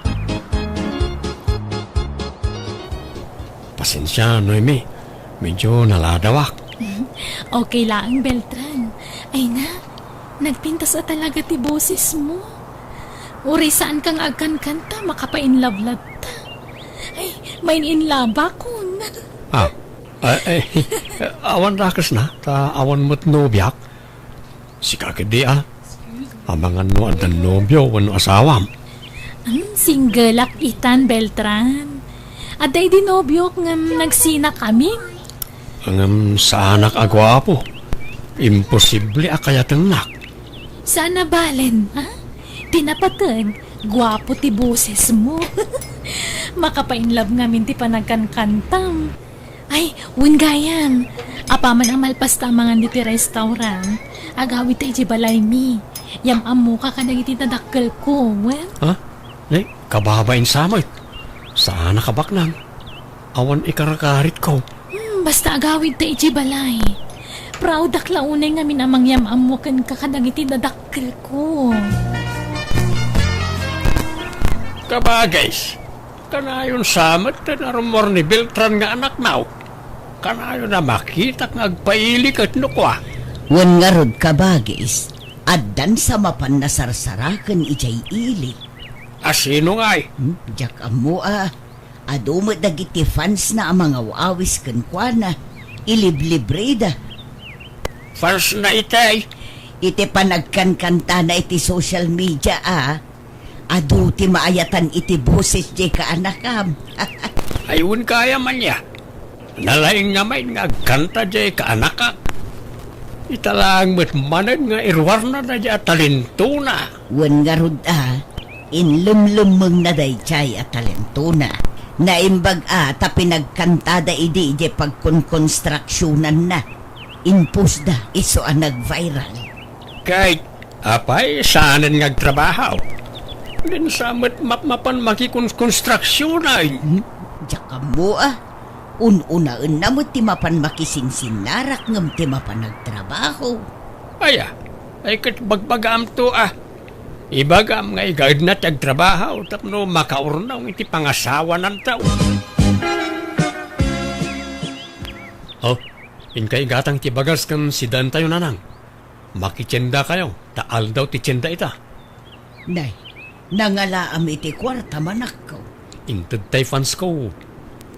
Pasensia, Noemi. Medyo naladawak. Okay laeng, Beltran. Ay na, nagpintas a talaga ti bosesmo. Uray saanka nga agkankanta, makapa-in love latta. Ay, main-in love akon. Ah, ay, ay, awan dakesna, ta awan met nobiak. Sika ketdi, ah. Amangan no adda nobio wenno asawam. Hmm, single ak itan, Beltran. Adda idi nobiok ngem nagsinakamin. Ngem saanak a guapo. Imposible a kayatennak. Saan a balen, ha? Ti napateg, guapo ti bosesmo. Makapa-in love ngamin ti panagkankantam. Ay, wen gayam. Apaman a malpasta a mangan ditoy restaurant, Agawidta idiay balaymi. Yam-ammoka kadagiti dadakkelko, wen? Ha? Nay, kababain sa met. Saan a kabaknang. Awan ikarkaritko. Hmm, basta agawidta idiay balay. Proud-ak la unay ngamin a mangyam-ammo kenka kadagiti dadakkelko. Kabagis, kanayon sa met ti narummuar ni Beltran nga anakna. Kanayon a makitak nga agpaili ket no kua. Wen ngarud, kabagis, addan sa mapan nasarsaraken idiay ili. A sino ngay? Hmm, diak ammo a. Adu met dagiti fansna a mangaw-awis kenkuana. Iliblibreda. Fansna itay? Iti panagkankantana iti social media a. Adu ti maayatan iti boses diay kaanakam. Ay, wen kaya man ya. Nalaing ngamin nga agkanta diay kaanakak. Ita laeng met manen nga iruarna daydiay a talentona. Wen ngarud a, inlemlemmengna daydiay a talentona. Naimbag a ta pinagkantada idi idiay pagkonkonstruksionanna. Inpostda isu a nag-viral. Kay, apay, saanen nga agtrabaho? Wen sa met mapmapan makikon-, konstruksionan. Hmm? Diak ammo a. Un-unaenna met ti mapan makisinsinnarak ngem ti mapan agtrabaho. Aya, ay ket bagbagaamto a. Ibagam nga igaedna ti agtrabaho tapno makaurnong iti pangasawananto. Oh, inka igatang ti bagas ken sidaentayo, nanang. Makitiendakayo, ta aldaw ti tienda ita. Nay, nangalaam iti kuartam, anakko. Inted tay fansko.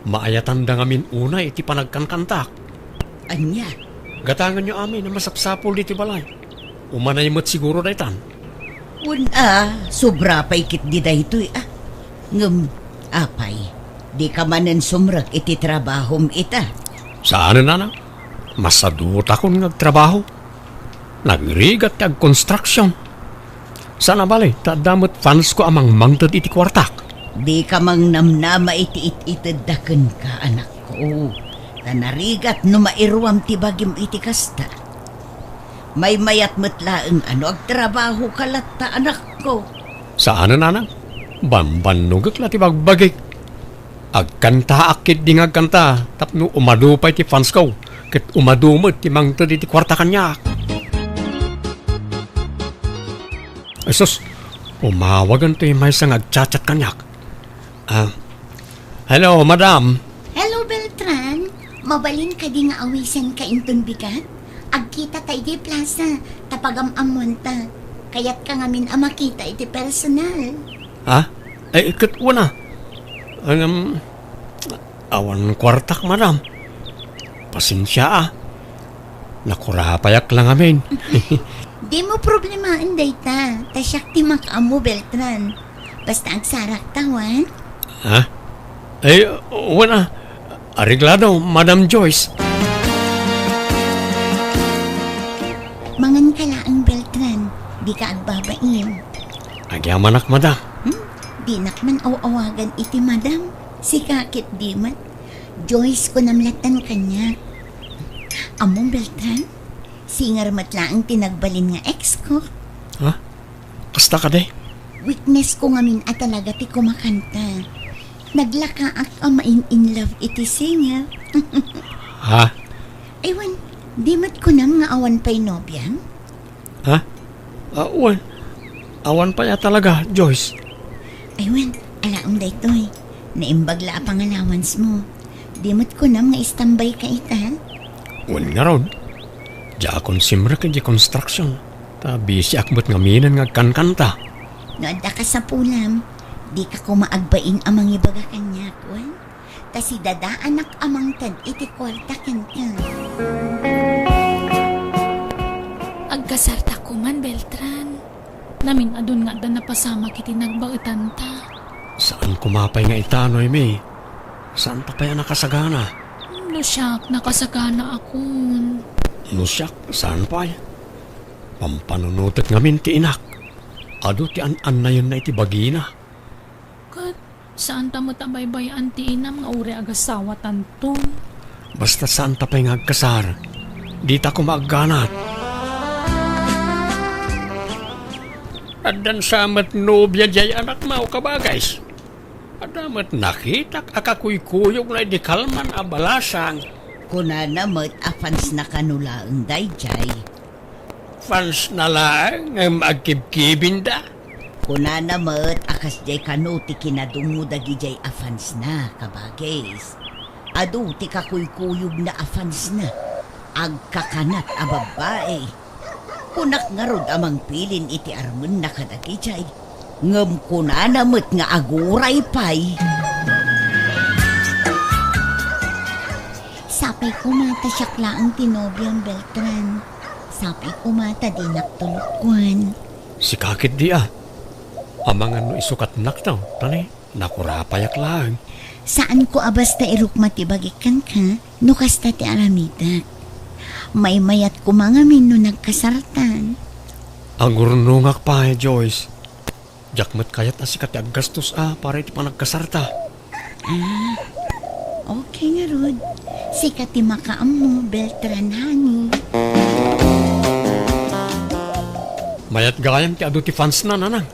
Maayatanda ngamin unay iti panagkankantak. Ania? Gatangenyo amin a masapsapul ditoy balay. Umanay met siguro daytan. Wen a, sobra pay ketdi daytoy a. Ngem, apay, dika manen sumrek iti trabahom ita? Saanen, nanang. Masadutakon nga agtrabaho. Nagrigat ti agkonstruksion. Saan a bale, ta adda met fansko a mangmangted iti kuartak. Dika mangnamnama iti it-itedda kenka, anakko. Ta narigat no mairuam ti bagim iti kasta. Maymayat met laeng a no agtrabahoka latta, anakko. Saanen, nanang. Bambannogek la ti bagbagik. Agkantaak ketdi nga agkanta tapno umadu pay ti fansko ket umadu met ti mangted iti kuarta kaniak. Ay sus, umawagen toy maysa nga agchat-chat kaniak. Ah, hello, madam. Hello, Beltran. Mabalin kadi nga awisenka inton bigat? Agkitata idiay plaza, ta pagam-ammoanta. Kayatka ngamin a makita iti personal. Ha? Ay, ket wen a. Ngem, awan kuartak, madam. Pasensia a. Nakurapayak la ngamin. Dimo problemaen dayta, ta siak ti makaammo, Beltran. Basta agsarakta, wen? Ha? Ay, wen a. Areglado, Madam Joyce. Manganka laeng, Beltran. Dika agbabain. Agyamanak, madam. Hmm? Dinak man aw-awagan iti madam. Sika ketdi met. Joyce kunam lattan kaniak. Ammom, Beltran? Singer met laeng ti nagbalin nga ex ko. Ha? Kasta kadi? Weakness ko ngamin a talaga ti kumakanta. Naglakaak a main-in love iti singer. Ha? Ay wen, di met kunam nga awan pay nobiam? Ha? Ah, wen. Awan pay a talaga, Joyce. Ay wen, alaem daytoy. Naimbag la a pangalawansmo. Di met kunam nga istambayka ita? Wen ngarud. Diakon simrek idiay construction. Ta busyak met ngaminen nga agkankanta. No adda kasapulam, dika koma agbain a mangibaga kaniak, wen? Ta sidadaanak a mangted iti kuarta kenka. Agkasarta koman, Beltran. Namin-adun nga adda napasamak iti nagbaetanta. Saan koma pay nga ita, Noemi. Saanta pay a nakasagana. No siak, nakasaganaakon. No siak, saan pay. Pampanunotek ngamin ti inak. Adu ti an-annayenna iti bagina. Ket saanta met a baybay-an ti inam nga uray agasawatanto. Basta saanta pay nga agkasar, dita koma agganat. Addan sa met nobia diay anakmo, kabagays. Adda met nakitak a kakuykuyogna idi kalman a balasang. Kunana met a fansna kano laeng daydiay. Fansna laeng ngem agkibkibinda? Kunana met a kasdiay kano ti kinadungngo dagidiay a fansna, kabagays. Adu ti kakuykuyogna a fansna. Agkakanat a babbai. Kunak ngarud a mangpilin iti armenna kadagijay. Ngem kunana met nga aguray pay. Sapay koma ta siak laeng ti nobiam, Beltran. Sapay koma ta dinak tulokwan. Sika ketdi a. Amangan no isukatnak to, tani? Nakurapayak laeng. Saanko a basta irukma ti bagik kenka no kasta ti aramidek. Maymayat koma ngamin no nagkasartan. Agurnongak pay, Joyce. Diak met kayat a sika ti aggastos a para iti panagkasarta. Ah, okay ngarud. Sika ti makaammo, Beltran, honey. Mayat gayam ti adu ti fansna, nanang.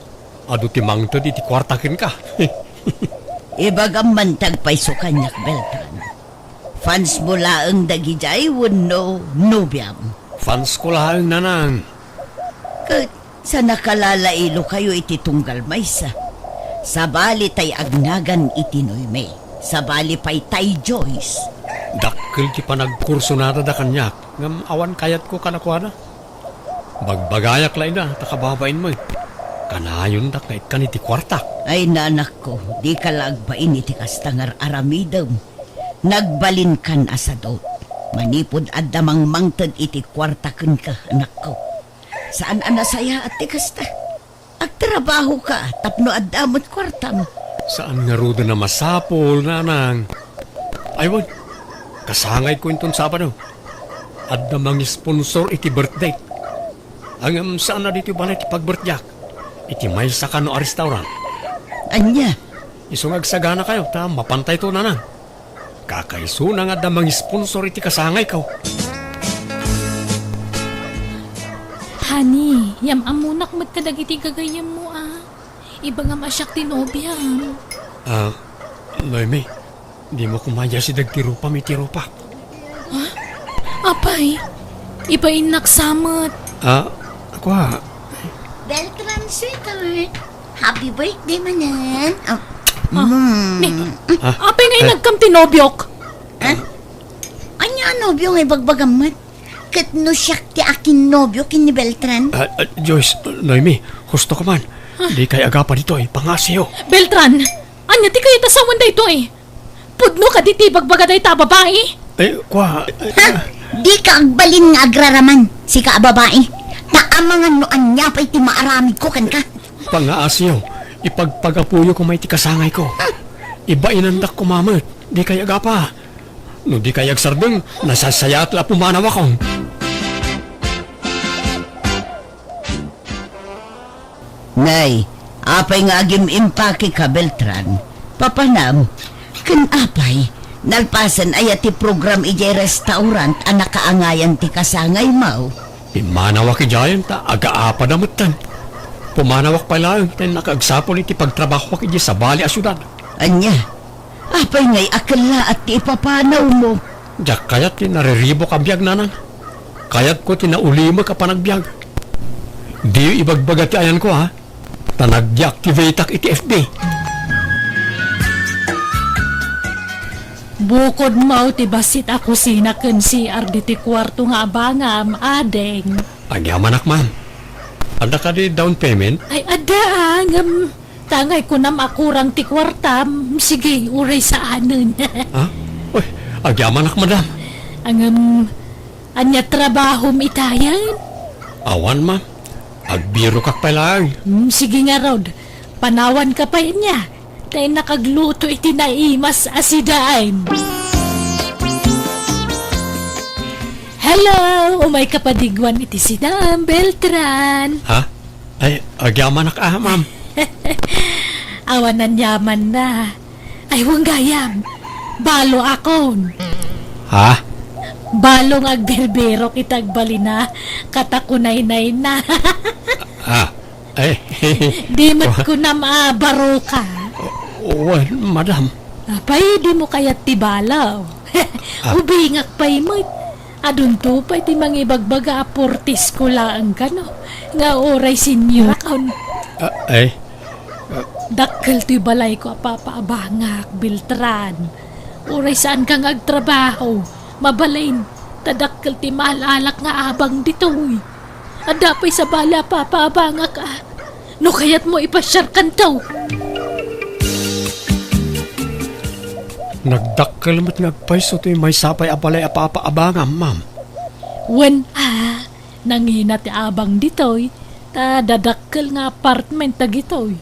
Adu ti mangted iti kuarta kenka. Ibagam man ti agpayso kaniak, Beltran. Fansmo laeng dagidiay wenno nobiam? Fansko laeng, nanang. Ket sa nakalalailo kayo iti tunggal maysa, sabali tay agnagan iti Noemi. Sabali pay tay Joyce. Dakkel ti panagkursunada da kaniak, ngem awan kayatko kadakuada. Bagbagayak la ida, ta kababain met. Kanayondak nga ikkan iti kuartak. Ay, nanakko, dika la agbain iti kasta nga ar-aramidem. Nagbalinkan a sadut. Manipud adda mangmangted iti kuarta kenka, anakko. Saan a nasayaat ti kasta. Agtrabahoka tapno adda met kuartam. Saan ngaruden a masapul, nanang. Ay, wen, kasangayko inton Sabado. Adda mangisponsor iti birthday. Ngem saan a ditoy balay ti pagbirthday-ak. Iti maysa kano a restaurant. Ania? Isu nga agsaganakayo, ta mapantayto, nanang. Kakaisuna nga adda mangisponsor iti kasangayko. Honey, yam-ammonak met kadagiti gagayyemmo a. Ibagam a siak ti nobiam. Ah, Noemi, dimo koma iyasideg ti rupam iti rupak. Ha? Apay, ibainnak sa met. Ah, kua. Beltran, sweetheart. Happy birthday manen. Ah, Ah, mm. ni, Ah? Apay nga Eh. inagkam ti nobiok? Ha? Ania a nobio nga ibagbagam met? Ket no siak ti akinnobio ken ni Beltran? Ah, ah, Joyce, Noemi, husto ka man. Ah. Di kay agapa ditoy, pangasiyo. Beltran, ania ti kayat a sawen daytoy? Pudno kadi ti ibagbaga dayta a babai? Eh, kua, eh, Ha? Dika agbalin nga agraraman, sika a babai. Ta amangan no ania pay ti maaramidko kenka. Pangaasiyo, ipagpagapuyo koma iti kasangayko. Ibainandak koma met, di kay agapa. No di kay agsardeng, nasasayaat la a pumanawakon. Nay, apay nga agim-impake ka, Beltran? Papanam, ken apay, nalpasen aya ti program idiay restaurant a nakaangayan ti kasangaymo? Pimmanawak idiayen ta agaapada metten. Pumanawak pay laeng ta innak agsapul iti pagtrabahoak idiay sabali a siudad. Ania? Apay ngay a kellaat ti ipapanawmo? Diak kayat ti nariribuk a biag, nanang. Kayatko ti naulimek a panagbiag. Diyo ibagbaga ti ayanko, ha? Ta nag-deactivate-ak iti F B. Bukodmo ti bassit a kusina ken C R ditoy kuarto nga abangam, ading. Agyamanak, ma'am. Adda kadi down payment? Ay, adda, ah, ngem ta ngay kunam a kurang ti kuartam, sige, uray saanen. Ha? Uy, agyamanak, madam. Ngem, ania trabahom itayen? Awan, ma'am. Agbirokak pay laeng. Hmm, sige ngarud. Panawanka pay ania. Ta innak agluto iti naimas a sidaen. Hello! Umayka padigwan iti sidaem, Beltran. Ha? Ay, agyamanak a, ma'am. Awan aniamanna. Ay, wen gayam. Balo akon. Ha? Balo nga agbirbirok iti agbalina, ket a kunaynayna. Ah, Eh, Di met kunam a baro ka. Wen, madam. Apay, dimo kayat ti balaw? Ah. Ubingak pay met. Adunto pay ti mangibagbaga a portis ko laeng kano, nga uray senyorakon. Ah, eh. Dakkel toy balayko a papaabangak, Beltran. Uray saanka nga agtrabaho, mabalin, ta dakkel ti maal-alak nga abang ditoy. Adda pay sabali a papaabangak a. No kayatmo, ipasiarkanto. Nagdakkel met nga agpayso toy maysa pay a balay a papaabangam, ma'am. Wen a, nangina ti abang ditoy, ta dadakkel nga apartment dagitoy.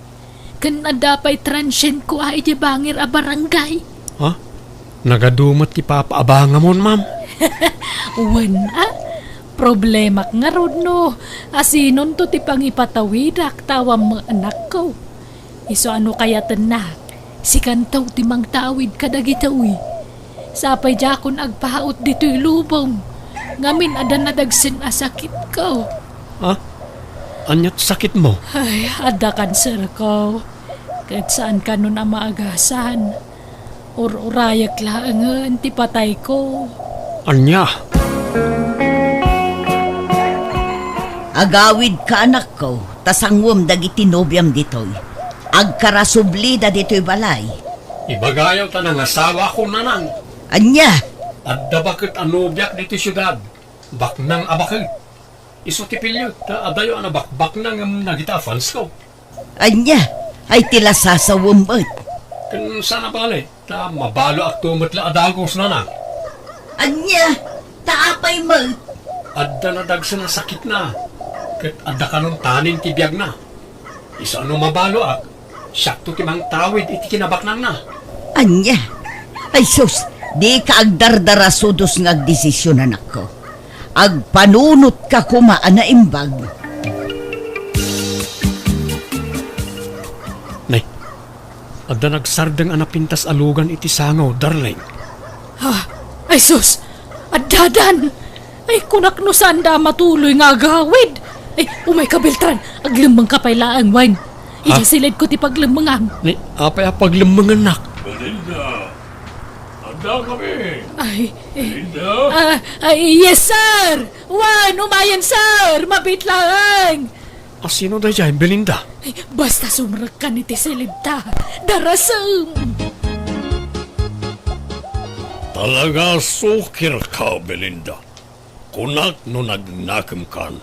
Ken adda pay transientko a idiay bangir a barangay. Ha? Nagadu met ti papaabangamon, ma'am? Wen a, problemak ngarud no asinonto ti pangipatawidak ta awan met anakko. Isu a no kayatennak, sikanto ti mangtawid kadagitoy. Sapay diakon agpaut ditoy lubong, ngamin adda nadagsen a sakitko. Ha? Ania ti sakitmo? Ay, adda kanserko. Ket saan kanon a maagasan. Ur-urayek laengen ti patayko. Ania? Agawidka, anakko, ta sanguem dagiti nobiam ditoy. Agkarasublida ditoy balay. Ibagayo ta nangasawakon, nanang. Ania? Adda baket a nobiak ditoy siudad. Baknang a baket. Isu ti piliek ta adayo a nabakbaknang ngem dagita a fansko. Ania? Ay ti lasasawem met. Ken saan a bale, ta mabaloakto met la a dagus, nanang. Ania? Ta apay met? Adda nadagsen a sakitna, ket adda kanon tanin ti biagna. Isu a no mabaloak, siakto ti mangtawid iti kinabaknangna. Ania? Ay sus, dika agdardarasudos nga agdesisyon, anakko. Agpanunotka koma a naimbag. Nay, adda nagsardeng a napintas a lugan iti sangaw, darling. Ha? Ay sus! Addadan! Ay, kunak no saanda a matuloy nga agawid! Ay, umayka, Beltran! Aglemmengka pay laeng, wen. Ha? Idiay silidko ti paglemmengam. Ni, apay a paglemmengennak? Belinda! Adda kami! Ay, eh, Belinda? Ah, ay, yes, sir! Wen, umayen, sir! Mabiit laeng! A sino daydiay, Belinda? Basta sumrekkan iti silidta, darasem! Talaga a sukirka, Belinda. Kunak no nagnakemkan,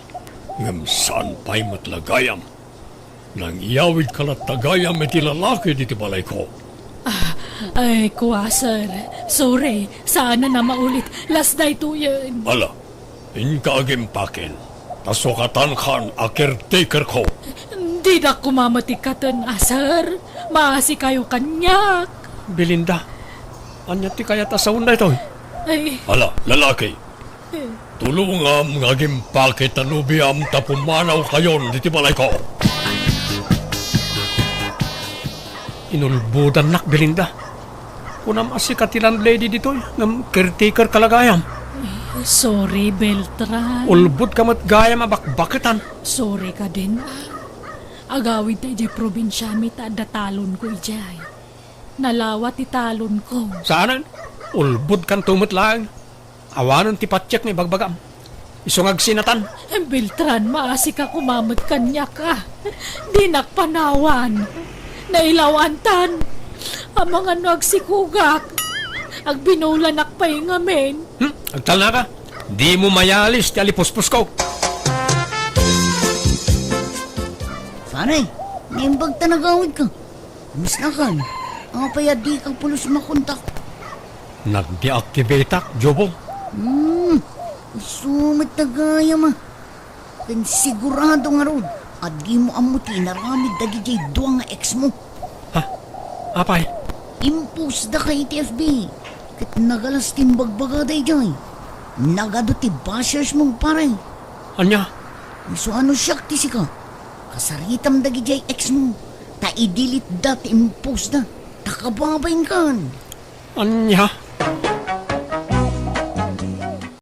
ngem saan pay met la gayam. Nangiyawidka latta gayam iti lalaki diti balayko. Ah, ay, kua, sir. Sorry, saanen a maulit. Last daytoyen. Ala, inka agimpaken, ta sukatankan a caretakerko. Didak koma met ikkaten a, sir. Maasikayo kaniak. Belinda, ania ti kayat a sawen daytoy? Ay. Ala, lalaki, eh, tulongam nga agimpake ta nobiam ta pumanawkayon diti balayko. Inulbodannak, Belinda. Kunam a sika ti landlady ditoy, ngem caretakerka la gayam. Sorry, Beltran. Ulbodka met gayam a bakbaketan. Sorry kadin, ah. Agawidta idiay probinsiami ta adda talonko idiay. Nalawa ti talonko. Saanen? Ulbodkanto met laeng. Awanen ti patiek nga ibagbagam. Isu nga agsinatan. Beltran, maasika koma met kaniak, ah. Dinak panawan. Nailawantan. Amangan no agsikogak. Agbinulanak pay ngamin. Hmm? Agtalnaka? Dimo mayalis ti alipuspos ko. Pare, naimbag ta nagawidka. Kumustakan? Apay a dika pulos makontak? Nag-deactivateak, Jobo. Hmm, isu met ta gayam a. Ken sigurado ngarud a dimo ammo ti inaramid dagidiay dua nga ex mo. Ha? Apay? Impost daka iti F B. Ket nagalas ti imbagbagada idiay. Nagadu ti bashers mo, pare. Ania? Isu a no siak ti sika, kasaritam dagidiay ex mo, ta i-delete da ti impost da, ta kababainkan. Ania?